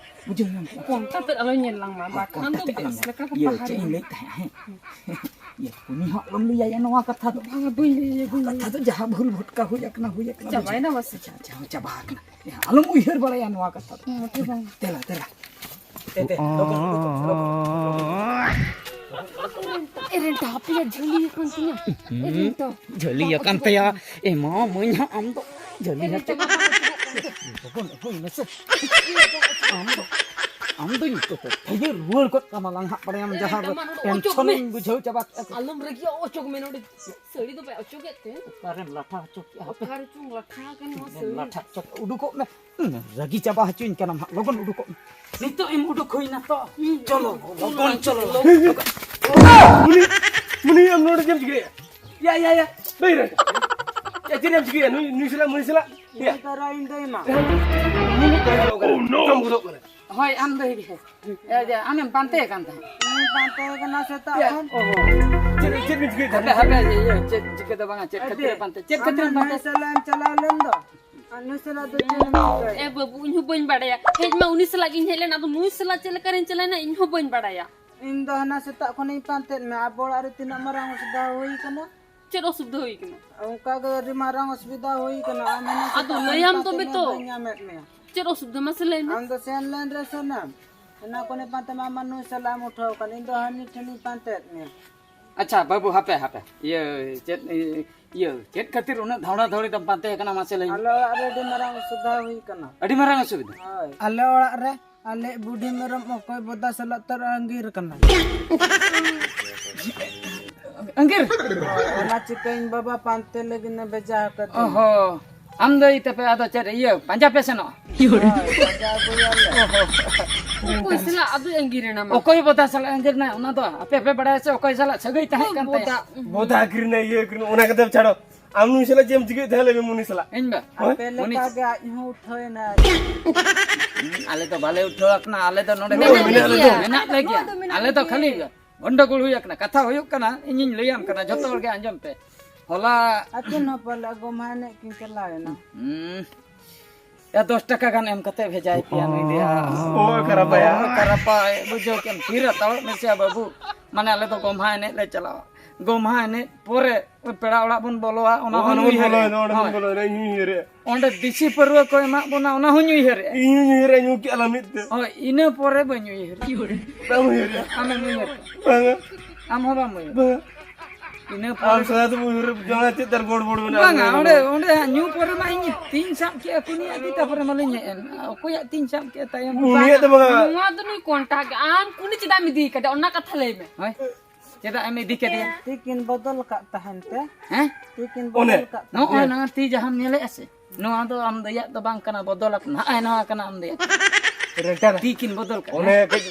ᱵᱩᱡᱷᱟᱹᱣ ᱧᱟᱢ ᱠᱮᱜᱼᱟᱢ? ᱚᱱᱠᱟ ᱛᱮ ᱟᱞᱚ ᱧᱮᱞ ᱞᱟᱝ ᱢᱟ, ᱦᱳᱭ, ᱵᱟᱠᱷᱟᱱ ᱫᱚ ᱚᱱᱠᱟ ᱛᱮ ᱵᱮᱥ ᱟᱞᱚᱢ ᱞᱮᱠᱟ ᱠᱚ ᱧᱮᱞ᱾ ᱤᱭᱟᱹ, ᱯᱟᱦᱟᱨ ᱪᱮᱫ ᱤᱧ ᱢᱮ᱾ ᱞᱟᱹᱭᱮᱫ ᱛᱟᱦᱮᱸᱫ, ᱦᱮᱸ? ᱤᱭᱟᱹ, ᱩᱱᱤ ᱦᱚᱸ ᱟᱞᱚᱢ ᱞᱟᱹᱭᱟᱭᱟ ᱱᱚᱣᱟ ᱠᱟᱛᱷᱟ ᱫᱚ᱾ ᱵᱟᱝᱟ, ᱵᱟᱹᱧ ᱞᱟᱹᱭᱟᱭᱟ, ᱵᱟᱹᱧ ᱞᱟᱹᱭᱟᱭᱟ᱾ ᱠᱟᱛᱷᱟ ᱫᱚ ᱡᱟᱦᱟᱸ ᱵᱷᱩᱞ ᱵᱷᱚᱴᱠᱟ ᱦᱩᱭ ᱟᱠᱟᱱᱟ, ᱦᱩᱭ ᱟᱠᱟᱱᱟ, ᱵᱩᱡᱷᱟᱹᱣ᱾ ᱪᱟᱵᱟᱭᱮᱱᱟ ᱵᱟᱥᱮ? ᱟᱪᱪᱷᱟ, ᱟᱪᱪᱷᱟ, ᱦᱳᱭ, ᱪᱟᱵᱟ ᱟᱠᱟᱱᱟ᱾ ᱦᱮᱸ, ᱟᱞᱚᱢ ᱩᱭᱦᱟᱹᱨ ᱵᱟᱲᱟᱭᱟ ᱱᱚᱣᱟ ᱠᱟᱛᱷᱟ ᱫᱚ᱾ ᱦᱮᱸ, ᱢᱚᱴᱷᱮ ᱵᱟᱝ᱾ ᱫᱮᱞᱟ, ᱫᱮᱞᱟ᱾ ᱫᱮ, ᱫᱮ, ᱞᱚᱜᱚᱱ, ᱞᱚᱜᱚᱱ, ᱞᱚᱜᱚᱱ, ᱞᱚᱜᱚᱱ᱾ ᱮ ᱨᱮᱱᱴᱟ, ᱦᱟᱯᱮᱭᱟ, ᱡᱷᱟᱹᱞᱤ ᱟᱠᱟᱱ ᱛᱤᱧᱟ᱾ ᱮ ᱨᱮᱱᱴᱟ᱾ ᱡᱷᱟᱹᱞᱤ ᱟᱠᱟᱱ ᱛᱟᱭᱟ᱾ ᱮ ᱢᱟ, ᱢᱟᱹᱧ ᱦᱟᱸᱜ ᱟᱢ ᱫᱚ᱾ ᱡᱷᱟᱹᱞᱤ ᱟᱠᱟᱱ᱾ ᱞᱚᱜᱚᱱ ᱟᱹᱜᱩᱭ ᱢᱮᱥᱮ᱾ ᱟᱢ ᱫᱚ᱾ ᱟᱢ ᱫᱚᱧ ᱛᱚᱯᱮ ᱯᱷᱮᱡᱮ ᱨᱩᱣᱟᱹᱲ ᱜᱚᱫ ᱠᱟᱢᱟ ᱞᱟᱝ ᱦᱟᱸᱜ ᱵᱟᱲᱟᱭᱟᱢ, ᱮ, ᱡᱟᱦᱟᱸ ᱫᱚ ᱮᱱᱠᱷᱟᱱ ᱱᱚᱰᱮ ᱚᱪᱚᱜ ᱢᱮ᱾ ᱴᱮᱱᱥᱚᱱᱤᱧ ᱵᱩᱡᱷᱟᱹᱣ ᱪᱟᱵᱟ ᱠᱮᱫᱼᱟ᱾ ᱟᱞᱚᱢ ᱨᱟᱹᱜᱤᱜᱼᱟ, ᱚᱪᱚᱜ ᱢᱮ ᱱᱚᱰᱮ᱾ ᱥᱟᱹᱲᱤ ᱫᱚ ᱯᱮ ᱚᱪᱚᱜᱮᱫ ᱛᱮ? ᱚᱠᱟᱨᱮᱢ ᱞᱟᱴᱷᱟ ᱦᱚᱪᱚ ᱠᱮᱜᱼᱟ ᱦᱟᱯᱮ? ᱚᱠᱟ ᱨᱮᱪᱚᱝ ᱞᱟᱴᱷᱟ ᱟᱠᱟᱱ ᱱᱚᱣᱟ ᱥᱟᱹᱲᱤ? ᱞᱟᱴᱷᱟ ᱦᱚᱪᱚ ᱠᱮᱜᱼᱟ, ᱩᱰᱩᱠᱚᱜ ᱢᱮ᱾ ᱦᱩᱸ, ᱨᱟᱹᱜᱤ ᱪᱟᱵᱟ ᱦᱚᱪᱚᱧ ᱠᱟᱱᱟᱢ ᱦᱟᱸᱜ, ᱞᱚᱜᱚᱱ ᱩᱰᱩᱠᱚᱜ ᱢᱮ᱾ ᱱᱤᱛᱚᱜ ᱮᱢ ᱩᱰᱩᱠ ᱦᱩᱭᱱᱟ ᱛᱚ? ᱦᱩᱸ, ᱪᱚᱞᱚ, ᱩᱰᱩᱠ ᱞᱚᱜᱚᱱ ᱦᱩᱭᱱᱟ᱾ ᱪᱚᱞᱚ᱾ ᱢᱩᱱᱤ, ᱢᱩᱱᱤ, ᱟᱢ ᱱᱚᱰᱮ ᱪᱮᱫ ᱮᱢ ᱪᱤᱠᱟᱹᱭᱟ? ᱭᱟ, ᱭᱟ, ᱭᱟ, ᱵᱟᱹᱭ ᱨᱮ᱾ ᱭᱟ, ᱪᱮᱫ ᱮᱢ ᱪᱤᱠᱟᱹᱭᱟ? ᱱᱩᱭ, ᱱᱩᱭ ᱥᱟᱞᱟᱜ, ᱢᱩᱱᱤ ᱥᱟᱞᱟᱜ? ᱭᱟ᱾ ᱩᱱᱤ ᱫᱚ ᱨᱟᱭᱤᱱ ᱫᱚᱭ ᱮᱢᱟ᱾ ᱢᱩᱱᱤ ᱫᱚᱭ ᱮᱢᱟ, ᱠᱟᱢ ᱜᱚᱫᱚᱜ ᱠᱟᱱᱟ᱾ ᱦᱳᱭ, ᱟᱢ ᱫᱚ ᱦᱤᱡᱩᱜ ᱢᱮ᱾ ᱮ, ᱡᱮ, ᱟᱢᱮᱢ ᱯᱟᱱᱛᱮ ᱠᱟᱱ ᱛᱟᱦᱮᱸᱫ᱾ ᱤᱧ ᱯᱟᱱᱛᱮ ᱠᱟᱱᱟ ᱥᱮᱛᱟᱜ ᱭᱟ, ᱠᱷᱚᱱ᱾ ᱚᱦᱚ᱾ ᱪᱮᱫ, ᱪᱮᱫ ᱵᱤᱱ ᱪᱤᱠᱟᱹᱭᱮᱫ ᱦᱟᱯᱮ, ᱛᱟᱦᱮᱸᱫ? ᱦᱟᱯᱮ, ᱤᱭᱟᱹ, ᱪᱮᱫ ᱪᱤᱠᱟᱹ ᱫᱚ ᱵᱟᱝᱟ, ᱪᱮᱫ ᱠᱷᱟᱹᱛᱤᱨ ᱟᱢ ᱮᱢ ᱯᱟᱱᱛᱮ, ᱪᱮᱫ ᱱᱩᱭ ᱠᱷᱟᱹᱛᱤᱨ ᱮᱢ ᱥᱟᱞᱟᱜ ᱯᱟᱱᱛᱮ? ᱮᱢ ᱪᱟᱞᱟᱣ ᱞᱮᱱ ᱫᱚ? ᱟᱨ ᱱᱩᱭ ᱥᱟᱞᱟᱜ ᱫᱚ ᱪᱮᱫ ᱮᱢ ᱪᱤᱠᱟᱹᱭᱟ? ᱮ ᱵᱟᱹᱵᱩ, ᱤᱧ ᱦᱚᱸ ᱵᱟᱹᱧ ᱵᱟᱲᱟᱭᱟ᱾ ᱦᱮᱡ ᱢᱟ ᱩᱱᱤ ᱥᱟᱞᱟᱜ ᱜᱤᱧ ᱦᱮᱡ ᱞᱮᱱ, ᱟᱫᱚ ᱱᱩᱭ ᱥᱟᱞᱟᱜ ᱪᱮᱫ ᱞᱮᱠᱟ ᱨᱤᱧ ᱪᱟᱞᱟᱣᱮᱱᱟ, ᱤᱧ ᱦᱚᱸ ᱵᱟᱹᱧ ᱵᱟᱲᱟᱭᱟ᱾ ᱤᱧ ᱫᱚ ᱦᱟᱱᱟ ᱥᱮᱛᱟᱜ ᱠᱷᱚᱱᱤᱧ ᱯᱟᱱᱛᱮᱭᱮᱫ ᱢᱮᱭᱟ, ᱟᱵᱚ ᱚᱲᱟᱜ ᱨᱮ ᱛᱤᱱᱟᱹᱜ ᱢᱟᱨᱟᱝ ᱚᱥᱩᱵᱤᱫᱷᱟ ᱦᱩᱭ ᱠᱟᱱᱟ᱾ ᱪᱮᱫ ᱚᱥᱩᱵᱤᱫᱷᱟ ᱦᱩᱭ ᱠᱟᱱᱟ? ᱚᱱᱠᱟ ᱜᱮ ᱟᱹᱰᱤ ᱢᱟᱨᱟᱝ ᱚᱥᱩᱵᱤᱫᱷᱟ ᱦᱩᱭ ᱠᱟᱱᱟ᱾ ᱟᱢ ᱦᱟᱱᱟ ᱟᱫᱚ ᱥᱮᱛᱟᱜ ᱞᱟᱹᱭᱟᱢ ᱠᱷᱚᱱᱤᱧ ᱛᱚᱵᱮ ᱯᱟᱱᱛᱮᱭᱮᱫ ᱛᱚ᱾ ᱢᱮᱭᱟ, ᱵᱟᱹᱧ ᱧᱟᱢᱮᱫ ᱢᱮᱭᱟ᱾ ᱪᱮᱫ ᱚᱥᱩᱵᱤᱫᱷᱟ ᱢᱟᱥᱮ ᱞᱟᱹᱭ ᱢᱮ? ᱟᱢ ᱫᱚ ᱥᱮᱱ ᱞᱮᱱ ᱨᱮ ᱥᱮᱱᱟᱢ᱾ ᱦᱟᱱᱟ ᱠᱷᱚᱱᱤᱧ ᱯᱟᱱᱛᱮ ᱢᱟ, ᱟᱢ ᱢᱟ ᱱᱩᱭ ᱥᱟᱞᱟᱜ ᱮᱢ ᱩᱴᱷᱟᱹᱣ ᱠᱟᱱ, ᱤᱧ ᱫᱚ ᱦᱟᱹᱱᱤ ᱴᱷᱮᱱᱤᱧ ᱯᱟᱱᱛᱮᱭᱮᱫ ᱢᱮᱭᱟ᱾ ᱟᱪᱪᱷᱟ ᱵᱟᱹᱵᱩ, ᱦᱟᱯᱮ, ᱦᱟᱯᱮ, ᱤᱭᱟᱹ, ᱪᱮᱫ, ᱤᱭᱟᱹ, ᱪᱮᱫ ᱠᱷᱟᱹᱛᱤᱨ ᱩᱱᱟᱹᱜ ᱫᱷᱟᱣᱲᱟ ᱫᱷᱟᱹᱣᱲᱤ ᱫᱚᱢ ᱯᱟᱱᱛᱮ ᱠᱟᱱᱟ, ᱢᱟᱥᱮ ᱞᱟᱹᱭ ᱢᱮ? ᱟᱞᱮ ᱚᱲᱟᱜ ᱨᱮ ᱟᱹᱰᱤ ᱢᱟᱨᱟᱝ ᱚᱥᱩᱵᱤᱫᱷᱟ ᱦᱩᱭ ᱠᱟᱱᱟ᱾ ᱟᱹᱰᱤ ᱢᱟᱨᱟᱝ ᱚᱥᱩᱵᱤᱫᱷᱟ? ᱦᱳᱭ᱾ ᱟᱞᱮ ᱚᱲᱟᱜ ᱨᱮ ᱟᱞᱮ ᱵᱩᱰᱷᱤ ᱢᱮᱨᱚᱢ ᱚᱠᱚᱭ ᱵᱚᱫᱟ ᱥᱟᱞᱟᱜ ᱛᱚᱨ ᱟᱸᱜᱤᱨ ᱠᱟᱱᱟ᱾ ᱟᱸᱜᱤᱨ? ᱚᱱᱟ ᱪᱤᱠᱟᱹ ᱤᱧ ᱵᱟᱵᱟ ᱯᱟᱱᱛᱮ ᱞᱟᱹᱜᱤᱫ ᱮ ᱵᱷᱮᱡᱟ ᱟᱠᱟᱫᱤᱧᱟ᱾ ᱚᱦᱚ, ᱟᱢ ᱫᱚ ᱤᱭᱟᱹ ᱛᱟᱯᱮ, ᱟᱫᱚ ᱪᱮᱫ ᱤᱭᱟᱹ ᱯᱟᱸᱡᱟ ᱯᱮ ᱥᱮᱱᱚᱜᱼᱟ? ᱦᱳᱭ, ᱯᱟᱸᱡᱟ ᱟᱹᱜᱩᱭᱟᱞᱮ᱾ ᱚᱦᱚ᱾ ᱚᱠᱚᱭ ᱥᱟᱞᱟᱜ ᱟᱫᱚᱭ ᱟᱸᱜᱤᱨ ᱮᱱᱟ ᱢᱟ? ᱚᱠᱚᱭ ᱵᱚᱫᱟ ᱥᱟᱞᱟᱜ ᱟᱸᱜᱤᱨ ᱮᱱᱟ, ᱚᱱᱟ ᱫᱚ ᱟᱯᱮ ᱯᱮ ᱵᱟᱲᱟᱭᱟ ᱥᱮ ᱚᱠᱚᱭ ᱥᱟᱞᱟᱜ ᱥᱟᱹᱜᱟᱹᱭ ᱛᱟᱦᱮᱸ ᱠᱟᱱ ᱵᱚᱫᱟ᱾ ᱛᱟᱭᱟ? ᱵᱚᱫᱟ ᱟᱸᱜᱤᱨ ᱮᱱᱟ, ᱤᱭᱟᱹ ᱟᱸᱜᱤᱨ ᱮᱱᱟ, ᱚᱱᱟ ᱠᱟᱛᱷᱟ ᱪᱷᱟᱲᱚ᱾ ᱟᱢ ᱱᱩᱭ ᱥᱟᱞᱟᱜ ᱪᱮᱫ ᱮᱢ ᱪᱤᱠᱟᱹᱭᱮᱫ ᱛᱟᱦᱮᱸ, ᱞᱟᱹᱭ ᱢᱮ, ᱢᱩᱱᱤ ᱥᱟᱞᱟᱜ? ᱤᱧ ᱵᱟ? ᱦᱳᱭ? ᱟᱯᱮ ᱢᱩᱱᱤ ᱞᱮᱠᱟ ᱜᱮ ᱟᱡ ᱦᱚᱸ ᱩᱴᱷᱟᱹᱣ ᱮᱱᱟᱭ᱾ ᱦᱩᱸ, ᱟᱞᱮ ᱫᱚ ᱵᱟᱞᱮ ᱩᱴᱷᱟᱹᱣ ᱟᱠᱟᱱᱟ, ᱟᱞᱮ ᱫᱚ ᱱᱚᱰᱮ ᱱᱚᱣᱟ ᱢᱮᱱᱟᱜ ᱢᱮᱱᱟᱜ ᱞᱮ ᱞᱮᱜᱮᱭᱟ᱾ ᱜᱮᱭᱟ᱾ ᱢᱮᱱᱟᱜ ᱞᱮ ᱜᱮᱭᱟ᱾ ᱱᱚᱣᱟ ᱫᱚ ᱢᱮᱱᱟᱜ ᱟᱞᱮ ᱫᱚ ᱞᱮᱜᱮᱭᱟ᱾ ᱠᱷᱟᱹᱞᱤ ᱜᱚᱱᱰᱚᱜᱳᱞ ᱦᱩᱭ ᱟᱠᱟᱱᱟ, ᱠᱟᱛᱷᱟ ᱦᱩᱭᱩᱜ ᱠᱟᱱᱟ, ᱤᱧᱤᱧ ᱞᱟᱹᱭᱟᱢ ᱠᱟᱱᱟ, ᱡᱷᱚᱛᱚ ᱦᱚᱲ ᱜᱮ ᱟᱸᱡᱚᱢ ᱯᱮ᱾ ᱦᱚᱞᱟ ᱟᱹᱠᱤᱱ ᱦᱚᱸ ᱯᱟᱞᱮ ᱜᱚᱢᱦᱟ ᱮᱱᱮᱡ ᱠᱤᱱ ᱪᱟᱞᱟᱣ ᱮᱱᱟ᱾ ᱦᱩᱸ᱾ ᱭᱟ, ᱫᱚᱥ ᱴᱟᱠᱟ ᱜᱟᱱ ᱮᱢ ᱠᱟᱛᱮ ᱵᱷᱮᱡᱟᱭ ᱯᱮᱭᱟ ᱱᱩᱭ ᱫᱚᱭᱟ᱾ ᱚ, ᱠᱟᱨᱟᱯᱟᱭᱟ᱾ ᱚ, ᱠᱟᱨᱟᱯᱟᱭ, ᱵᱩᱡᱷᱟᱹᱣ ᱠᱮᱫ ᱟᱢ, ᱛᱷᱤᱨ ᱦᱟᱛᱟᱲᱚᱜ ᱢᱮᱥᱮ ᱵᱟᱹᱵᱩ᱾ ᱢᱟᱱᱮ, ᱟᱞᱮ ᱫᱚ ᱜᱚᱢᱦᱟ ᱮᱱᱮᱡ ᱞᱮ ᱪᱟᱞᱟᱜᱼᱟ᱾ ᱜᱚᱢᱦᱟ ᱮᱱᱮᱡ ᱯᱚᱨᱮ ᱯᱮᱲᱟ ᱚᱲᱟᱜ ᱵᱚᱱ ᱵᱚᱞᱚᱜᱼᱟ, ᱚᱱᱟ ᱚ, ᱦᱚᱸᱧ ᱚᱱᱟ ᱵᱚᱱ ᱩᱭᱦᱟᱹᱨᱮᱜᱼᱟ᱾ ᱵᱚᱞᱚᱭᱮᱱᱟ, ᱚᱸᱰᱮ ᱵᱚᱱ ᱦᱳᱭ᱾ ᱵᱚᱞᱚᱭᱮᱱᱟ, ᱤᱧ ᱦᱚᱸᱧ ᱩᱭᱦᱟᱹᱨᱮᱜᱼᱟ᱾ ᱚᱸᱰᱮ ᱫᱮᱥᱤ ᱯᱟᱹᱨᱣᱟᱹ ᱠᱚ ᱮᱢᱟᱜ ᱵᱚᱱᱟ, ᱚᱱᱟ ᱦᱚᱸᱧ ᱩᱭᱦᱟᱹᱨᱮᱜᱼᱟ᱾ ᱤᱧ ᱦᱚᱸᱧ ᱩᱭᱦᱟᱹᱨᱮᱜᱼᱟ, ᱧᱩ ᱠᱮᱜᱼᱟ ᱞᱟᱝ ᱢᱤᱫ ᱛᱮ᱾ ᱦᱳᱭ, ᱤᱱᱟᱹ ᱯᱚᱨᱮ ᱵᱟᱹᱧ ᱩᱭᱦᱟᱹᱨᱮᱜᱼᱟ᱾ ᱵᱟᱢ ᱩᱭᱦᱟᱹᱨᱮᱜᱼᱟ? ᱟᱢᱮᱢ ᱩᱭᱦᱟᱹᱨ ᱠᱟᱜᱼᱟ? ᱵᱟᱝᱟ᱾ ᱟᱢ ᱦᱚᱸ ᱵᱟᱢ ᱩᱭᱦᱟᱹᱨ ᱵᱟᱝᱟ᱾ ᱠᱟᱜᱼᱟ? ᱤᱱᱟᱹ ᱯᱚᱨᱮ ᱟᱢ ᱥᱟᱞᱟᱜ ᱫᱚ ᱩᱭᱦᱟᱹᱨ ᱡᱚᱝᱟ ᱪᱮᱫ ᱛᱟᱨ ᱜᱚᱲᱵᱚᱲ ᱢᱮᱱᱟᱜᱼᱟ? ᱵᱟᱝᱟ, ᱚᱸᱰᱮ, ᱚᱸᱰᱮ ᱦᱟᱸᱜ ᱧᱩ ᱯᱚᱨᱮ ᱢᱟ ᱤᱧ ᱛᱤᱧ ᱥᱟᱵ ᱠᱮᱜᱼᱟ ᱠᱩᱱᱤᱭᱟᱜ ᱛᱤ, ᱛᱟᱯᱚᱨᱮ ᱢᱟᱞᱤᱧ ᱦᱮᱡ ᱮᱱ᱾ ᱚᱠᱚᱭᱟᱜ ᱛᱤᱧ ᱥᱟᱵ ᱠᱮᱜᱼᱟ ᱛᱟᱭᱚᱢ? ᱩᱱᱤᱭᱟᱜ ᱫᱚ ᱵᱟᱝᱟ᱾ ᱱᱚᱣᱟ ᱫᱚ ᱱᱩᱭ ᱠᱚᱱᱴᱟᱠ ᱟᱢ ᱠᱩᱱᱤ ᱪᱮᱫᱟᱜ ᱮᱢ ᱤᱫᱤ ᱠᱟᱫᱮ? ᱚᱱᱟ ᱠᱟᱛᱷᱟ ᱞᱟᱹᱭ ᱢᱮ᱾ ᱦᱳᱭ᱾ ᱪᱮᱫᱟᱜ ᱮᱢ ᱤᱫᱤ ᱠᱮᱫᱮᱭᱟ? ᱛᱤᱠᱤᱱ ᱵᱚᱫᱚᱞ ᱠᱟᱜ ᱛᱟᱦᱮᱱ ᱛᱮ᱾ ᱦᱮᱸ? ᱛᱤᱠᱤᱱ ᱚᱱᱮ᱾ ᱵᱚᱫᱚᱞ ᱠᱟᱜ ᱱᱚᱜᱼᱚᱭ ᱛᱟᱦᱮᱱ᱾ ᱱᱚᱣᱟ ᱛᱤ ᱡᱟᱦᱟᱸᱢ ᱧᱮᱞᱮᱫᱼᱟ ᱥᱮ, ᱱᱚᱣᱟ ᱫᱚ ᱟᱢ ᱫᱚᱭᱟᱜ ᱫᱚ ᱵᱟᱝ ᱠᱟᱱᱟ, ᱵᱚᱫᱚᱞ ᱟᱠᱟᱱᱟ᱾ ᱱᱚᱜᱼᱚᱭ ᱱᱚᱣᱟ ᱠᱟᱱᱟ ᱟᱢ ᱫᱚᱭᱟᱜ᱾ ᱨᱮᱴᱟ᱾ ᱛᱤᱠᱤᱱ ᱵᱚᱫᱚᱞ ᱠᱟᱜ᱾ ᱚᱱᱮ ᱠᱟᱹᱡ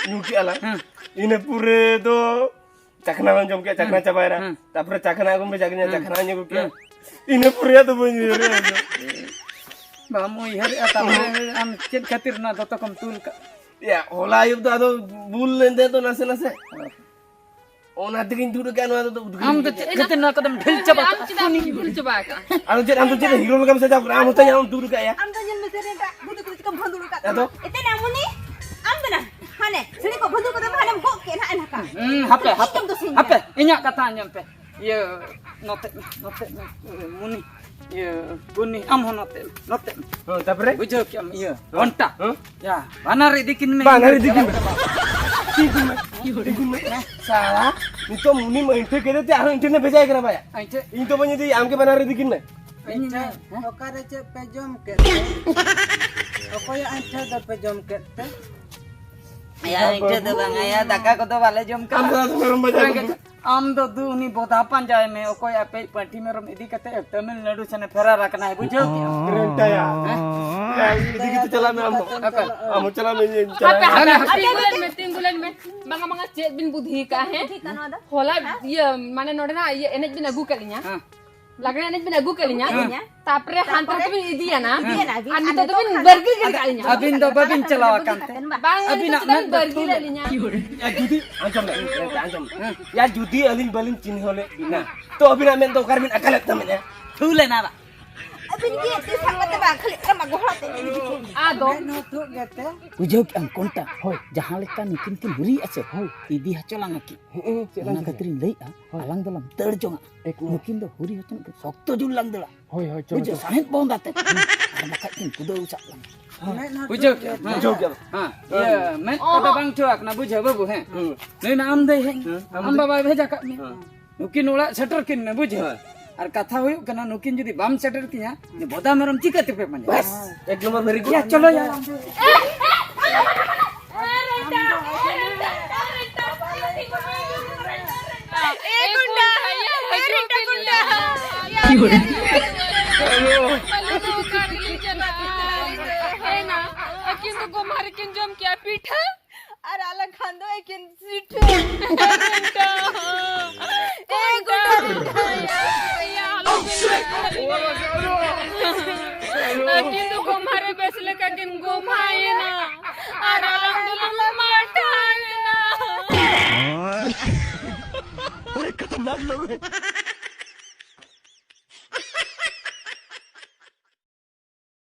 ᱧᱩ ᱠᱮᱜᱼᱟ ᱞᱟᱝ᱾ ᱦᱮᱸ᱾ ᱤᱱᱟᱹ ᱯᱚᱨᱮ ᱫᱚ ᱪᱟᱠᱷᱱᱟ ᱞᱟᱝ ᱡᱚᱢ ᱠᱮᱜᱼᱟ, ᱪᱟᱠᱷᱱᱟ ᱦᱮᱸ᱾ ᱪᱟᱵᱟᱭᱮᱱᱟ᱾ ᱦᱮᱸ᱾ ᱛᱟᱯᱚᱨᱮ ᱪᱟᱠᱷᱱᱟ ᱟᱹᱜᱩᱢ ᱵᱷᱮᱡᱟ ᱠᱤᱧᱟ, ᱦᱮᱸ᱾ ᱪᱟᱠᱷᱱᱟ ᱧᱩ ᱠᱮᱜᱼᱟ᱾ ᱦᱮᱸ᱾ ᱤᱱᱟᱹ ᱯᱚᱨᱮ ᱫᱚ ᱵᱟᱹᱧ ᱩᱭᱦᱟᱹᱨᱮᱜᱼᱟ ᱟᱫᱚ᱾ ᱵᱟᱢ ᱩᱭᱦᱟᱹᱨᱮᱜᱼᱟ, ᱛᱟᱯᱚᱨᱮ ᱟᱢ ᱪᱮᱫ ᱠᱷᱟᱹᱛᱤᱨ ᱚᱱᱟ ᱫᱚᱛᱚ ᱠᱚᱢ ᱛᱩᱞ ᱠᱟᱜ? ᱭᱟ, ᱦᱚᱞᱟ ᱟᱹᱭᱩᱵ ᱫᱚ ᱟᱫᱚ ᱵᱩᱞ ᱞᱮᱱ ᱛᱟᱦᱮᱸ ᱛᱚ ᱱᱟᱥᱮ ᱱᱟᱥᱮ᱾ ᱚᱱᱟ ᱛᱮᱜᱤᱧ ᱫᱩᱲᱩᱵ ᱠᱟᱜᱼᱟ, ᱱᱚᱣᱟ ᱫᱚ ᱩᱫᱽᱜᱟᱹᱨ ᱟᱢ ᱫᱚ ᱜᱮ᱾ ᱪᱮᱫ ᱠᱷᱟᱹᱛᱤᱨ ᱱᱚᱣᱟ ᱠᱚᱫᱚᱢ ᱰᱷᱤᱞ ᱪᱟᱵᱟ ᱟᱢ ᱠᱟᱜᱼᱟ? ᱪᱮᱫᱟᱜ ᱮᱢ ᱰᱷᱤᱞ ᱪᱟᱵᱟ ᱠᱟᱜᱼᱟ? ᱟᱫᱚ ᱪᱮᱫ, ᱟᱢ ᱫᱚ ᱪᱮᱫ ᱦᱤᱨᱳ ᱞᱮᱠᱟᱢ ᱥᱟᱡᱟᱣ ᱠᱟᱱᱟ? ᱟᱢ ᱦᱚᱸᱛᱚ ᱧᱮᱞ ᱟᱢ ᱫᱩᱲᱩᱵ ᱠᱟᱜᱼᱟ᱾ ᱟᱢ ᱫᱚ ᱧᱮᱞ ᱢᱮᱥᱮ ᱨᱮ, ᱮᱴᱟᱜ ᱵᱷᱩᱛᱩ ᱠᱚ ᱪᱤᱠᱟᱢ ᱵᱷᱟᱸᱫᱩᱲ ᱠᱟᱜ ᱟᱫᱚ? ᱠᱚᱣᱟ? ᱮᱛᱮ ᱱᱟᱢᱩᱱᱤ, ᱟᱢ ᱫᱚ ᱱᱟ, ᱦᱟᱱᱮ, ᱥᱟᱹᱲᱤ ᱠᱚ ᱵᱷᱟᱸᱫᱩᱲ ᱠᱟᱛᱮ ᱦᱟᱱᱮᱢ ᱜᱚᱜ ᱠᱮᱫ ᱱᱟᱦᱟᱜ ᱮᱱ ᱦᱟᱠᱟ᱾ ᱦᱩᱸ, ᱦᱟᱯᱮ, ᱦᱟᱯᱮ, ᱤᱧ ᱫᱚ ᱥᱮᱧ ᱦᱟᱯᱮ, ᱜᱮ᱾ ᱤᱧᱟᱹᱜ ᱠᱟᱛᱷᱟ ᱟᱸᱡᱚᱢ ᱯᱮ᱾ ᱤᱭᱟᱹ, ᱱᱚᱛᱮ, ᱱᱚᱛᱮ, ᱢᱩᱱᱤ᱾ ᱤᱭᱟᱹ, ᱜᱩᱱᱤ, ᱟᱢ ᱦᱚᱸ ᱱᱚᱛᱮ, ᱱᱚᱛᱮ᱾ ᱦᱮᱸ, ᱛᱟᱯᱚᱨᱮ? ᱵᱩᱡᱷᱟᱹᱣ ᱠᱮᱜᱼᱟᱢ, ᱤᱭᱟᱹ, ᱦᱮᱸ? ᱜᱷᱚᱱᱴᱟ᱾ ᱦᱮᱸ? ᱭᱟ, ᱵᱟᱱᱟᱨ ᱤᱫᱤ ᱠᱤᱱ ᱢᱮ᱾ ᱵᱟᱱᱟᱨ ᱤᱫᱤ ᱠᱤᱱ ᱢᱮ᱾ ᱤᱫᱤ ᱠᱤᱱ ᱢᱮ᱾ ᱤᱫᱤ ᱠᱤᱱ ᱢᱮ᱾ ᱥᱟᱞᱟ, ᱱᱤᱛᱚᱜ ᱩᱱᱤ ᱢᱟ ᱤᱱᱴᱷᱟᱹ ᱠᱮᱫᱮ ᱛᱮ ᱟᱨᱦᱚᱸ ᱤᱱᱴᱷᱟᱹ ᱞᱮ ᱵᱷᱮᱡᱟᱭ ᱠᱟᱱᱟ ᱵᱟᱭᱟ᱾ ᱟᱪᱪᱷᱟ᱾ ᱤᱧ ᱫᱚ ᱵᱟᱹᱧ ᱤᱫᱤᱭᱟ, ᱟᱢ ᱜᱮ ᱵᱟᱱᱟᱨ ᱤᱫᱤ ᱠᱤᱱ ᱢᱮ᱾ ᱤᱧ ᱟᱪᱪᱷᱟ, ᱦᱮᱸ? ᱚᱠᱟᱨᱮ ᱪᱮᱫ ᱯᱮ ᱡᱚᱢ ᱠᱮᱫ ᱛᱮ? ᱚᱠᱚᱭᱟᱜ ᱤᱱᱴᱷᱟᱹ ᱫᱚᱯᱮ ᱡᱚᱢ ᱠᱮᱫ ᱛᱮ? ᱟᱭᱟ, ᱤᱱᱴᱷᱟᱹ ᱫᱚ ᱵᱟᱝ, ᱟᱭᱟ, ᱫᱟᱠᱟ ᱠᱚᱫᱚ ᱵᱟᱞᱮ ᱡᱚᱢ ᱠᱟᱜᱼᱟ᱾ ᱟᱢ ᱫᱚ ᱢᱮᱨᱚᱢ ᱵᱟᱡᱟᱨ ᱨᱮ ᱨᱮᱸᱜᱮᱡ ᱫᱩᱲᱩᱵ᱾ ᱟᱢ ᱫᱚ ᱫᱩ ᱩᱱᱤ ᱵᱚᱫᱟ ᱯᱟᱸᱡᱟᱭ ᱢᱮ, ᱚᱠᱚᱭ ᱟᱯᱮᱭᱤᱡ ᱯᱟᱹᱴᱷᱤ ᱢᱮᱨᱚᱢ ᱤᱫᱤ ᱠᱟᱛᱮ ᱛᱟᱢᱤᱞᱱᱟᱹᱰᱩ ᱥᱮᱱᱮ ᱯᱷᱮᱨᱟᱨ ᱟᱠᱟᱱᱟᱭ, ᱵᱩᱡᱷᱟᱹᱣ ᱠᱮᱜᱼᱟᱢ? ᱨᱮᱱᱴᱟᱭᱟ᱾ ᱦᱮᱸ? ᱤᱫᱤ ᱠᱟᱛᱮ ᱪᱟᱞᱟᱜ ᱢᱮ ᱟᱢ ᱦᱚᱸ᱾ ᱚᱠᱟ? ᱟᱢ ᱦᱚᱸ ᱪᱟᱞᱟᱜ ᱢᱮ, ᱤᱧ ᱪᱟᱞᱟᱜ ᱦᱟᱯᱮ, ᱢᱮ᱾ ᱦᱟᱯᱮ, ᱦᱟᱯᱮ, ᱛᱤᱸᱜᱩ ᱞᱮᱱ ᱢᱮ, ᱛᱤᱸᱜᱩ ᱞᱮᱱ ᱢᱮ᱾ ᱵᱟᱝᱟ, ᱵᱟᱝᱟ, ᱪᱮᱫ ᱵᱤᱱ ᱵᱩᱫᱷᱤ ᱠᱟᱜᱼᱟ, ᱦᱮᱸ? ᱪᱮᱫ ᱠᱟᱱᱟ ᱱᱚᱣᱟ ᱫᱚ? ᱦᱚᱞᱟ ᱤᱭᱟᱹ, ᱢᱟᱱᱮ, ᱱᱚᱰᱮᱱᱟᱜ ᱤᱭᱟᱹ ᱮᱱᱮᱡ ᱵᱤᱱ ᱟᱹᱜᱩ ᱠᱟᱜ ᱞᱤᱧᱟ᱾ ᱦᱮᱸ᱾ ᱞᱟᱜᱽᱲᱮ ᱮᱱᱮᱡ ᱵᱤᱱ ᱟᱹᱜᱩ ᱠᱟᱜ ᱞᱤᱧᱟ᱾ ᱦᱮᱸ᱾ ᱛᱟᱯᱚᱨᱮ ᱦᱟᱱᱛᱮ ᱨᱮ ᱵᱤᱱ ᱤᱫᱤᱭᱟᱱᱟ᱾ ᱤᱫᱤᱭᱟᱱᱟ ᱵᱤᱱ᱾ ᱟᱨ ᱟᱨ ᱱᱤᱛᱚᱜ ᱫᱚᱵᱤᱱ ᱱᱤᱛᱚᱜ ᱵᱟᱹᱨᱜᱤ ᱜᱤᱰᱤ ᱠᱟᱜ ᱞᱤᱧᱟ᱾ ᱟᱹᱵᱤᱱ ᱫᱚ ᱵᱟᱹᱵᱤᱱ ᱪᱟᱞᱟᱣ ᱟᱠᱟᱱ ᱛᱮ᱾ ᱵᱟᱝ, ᱟᱹᱵᱤᱱᱟᱜ ᱱᱤᱛᱚᱜ ᱫᱚᱵᱤᱱ ᱢᱮᱫ ᱫᱚ ᱵᱟᱹᱨᱜᱤ ᱛᱩᱞ ᱞᱮᱫ ᱞᱮᱱᱟ᱾ ᱞᱤᱧᱟ᱾ ᱭᱟ ᱡᱩᱫᱤ, ᱟᱸᱡᱚᱢ ᱢᱮ, ᱟᱸᱡᱚᱢ ᱢᱮ᱾ ᱦᱮᱸ᱾ ᱭᱟ ᱡᱩᱫᱤ ᱟᱹᱞᱤᱧ ᱵᱟᱹᱞᱤᱧ ᱪᱤᱱᱦᱟᱹᱣ ᱞᱮᱫ ᱵᱤᱱᱟ, ᱛᱚ ᱟᱹᱵᱤᱱᱟᱜ ᱢᱮᱫ ᱫᱚ ᱚᱠᱟ ᱨᱮᱵᱤᱱ ᱟᱠᱟ ᱞᱮᱫ ᱛᱟᱵᱤᱱᱟ? ᱛᱷᱩ ᱞᱮᱱᱟ ᱵᱟ᱾ ᱟᱹᱵᱤᱱ ᱜᱮ ᱛᱤ ᱥᱟᱵ ᱠᱟᱛᱮ ᱵᱟᱝ ᱠᱷᱟᱹᱞᱤ ᱮᱢᱟ ᱜᱚᱦᱚᱲ ᱛᱮ ᱤᱫᱤ ᱠᱚ᱾ ᱟᱫᱚ ᱢᱮᱫ ᱦᱚᱸ ᱛᱩᱫ ᱜᱮᱛᱮ᱾ ᱵᱩᱡᱷᱟᱹᱣ ᱠᱮᱜᱼᱟᱢ ᱠᱚᱱᱴᱟ? ᱦᱳᱭ᱾ ᱡᱟᱦᱟᱸ ᱞᱮᱠᱟ ᱱᱩᱠᱤᱱ ᱠᱤᱱ ᱦᱩᱨᱤᱭᱮᱜᱼᱟ ᱥᱮ, ᱦᱳᱭ᱾ ᱤᱫᱤ ᱦᱚᱪᱚ ᱞᱟᱝᱟ ᱠᱤᱱ᱾ ᱦᱮᱸ, ᱦᱮᱸ, ᱪᱮᱫ ᱞᱟᱝ ᱚᱱᱟ ᱪᱤᱠᱟᱹᱭᱟ? ᱠᱷᱟᱹᱛᱤᱨᱤᱧ ᱞᱟᱹᱭᱮᱜᱼᱟ, ᱦᱳᱭ᱾ ᱟᱞᱟᱝ ᱫᱚᱞᱟᱝ ᱫᱟᱹᱲ ᱡᱚᱝᱟ᱾ ᱮᱠᱫᱚᱢ᱾ ᱱᱩᱠᱤᱱ ᱫᱚ ᱦᱩᱨᱤ ᱦᱚᱪᱚᱱ ᱠᱤᱱ ᱥᱚᱠᱛᱚ ᱡᱳᱨ ᱞᱟᱝ ᱫᱟᱹᱲᱟ᱾ ᱦᱳᱭ, ᱦᱳᱭ, ᱪᱚᱞᱚ, ᱵᱩᱡᱷᱟᱹᱣ, ᱪᱚᱞᱚ᱾ ᱥᱟᱦᱮᱫ ᱵᱚᱱᱫ ᱟᱛᱮ᱾ ᱦᱩᱸ᱾ ᱟᱨ ᱵᱟᱠᱷᱟᱡ ᱠᱤᱱ ᱠᱩᱫᱟᱹᱣ ᱥᱟᱵ ᱞᱟᱝᱟ᱾ ᱦᱮᱸ᱾ ᱵᱩᱡᱷᱟᱹᱣ ᱠᱮᱜᱼᱟᱢ? ᱦᱮᱸ᱾ ᱵᱩᱡᱷᱟᱹᱣ ᱠᱮᱜᱼᱟᱢ? ᱦᱮᱸ, ᱤᱭᱟᱹ, ᱢᱮᱫ ᱠᱚᱫᱚ ᱵᱟᱝ ᱴᱷᱤᱠ ᱟᱠᱟᱱᱟ, ᱵᱩᱡᱷᱟᱹᱣ ᱵᱟᱹᱵᱩ, ᱦᱮᱸ᱾ ᱦᱩᱸ᱾ ᱱᱩᱭ ᱢᱟ ᱟᱢ ᱫᱟᱹᱭ ᱦᱮᱡ ᱮᱱ᱾ ᱦᱮᱸ, ᱟᱢ ᱟᱢ ᱫᱟᱹᱭ᱾ ᱵᱟᱵᱟᱭ ᱵᱷᱮᱡᱟ ᱠᱟᱜ ᱢᱮᱭᱟ᱾ ᱦᱮᱸ᱾ ᱱᱩᱠᱤᱱ ᱚᱲᱟᱜ ᱥᱮᱴᱮᱨ ᱠᱤᱱ ᱢᱮ, ᱵᱩᱡᱷᱟᱹᱣ᱾ ᱦᱳᱭ᱾ ᱟᱨ ᱠᱟᱛᱷᱟ ᱦᱩᱭᱩᱜ ᱠᱟᱱᱟ, ᱱᱩᱠᱤᱱ ᱡᱩᱫᱤ ᱵᱟᱢ ᱥᱮᱴᱮᱨ ᱠᱤᱧᱟ, ᱵᱚᱫᱟ ᱢᱮᱨᱚᱢ ᱪᱤᱠᱟᱹ ᱛᱮᱯᱮ ᱯᱟᱸᱡᱟᱭᱟ? ᱵᱮᱥ, ᱮᱠ ᱱᱚᱢᱵᱚᱨ, very good. ᱭᱟ, ᱪᱚᱞᱚ ᱭᱟ᱾ ए गुंडा, ए गुंडा, ए गुंडा। ᱟᱹᱠᱤᱱ ᱫᱚ ᱜᱚᱢᱦᱟ ᱨᱮᱠᱤᱱ ᱡᱚᱢ ᱠᱮᱜᱼᱟ ᱯᱤᱴᱷᱟᱹ, ᱟᱨ ᱟᱞᱟᱝ ᱠᱷᱟᱱ ᱫᱚ ᱮᱠᱮᱱ ᱯᱤᱴᱷᱟᱹ᱾ ᱮ ᱜᱩᱰᱩ ᱯᱤᱴᱷᱟᱹ᱾ ᱟᱹᱠᱤᱱ ᱫᱚ ᱜᱚᱢᱦᱟ ᱨᱮ ᱵᱮᱥ ᱞᱮᱠᱟ ᱠᱤᱱ ᱜᱚᱢᱦᱟᱭᱮᱱᱟ, ᱟᱨ ᱟᱞᱟᱝ ᱫᱚᱞᱟᱝ ᱢᱟᱴᱷᱟᱭᱮᱱᱟ᱾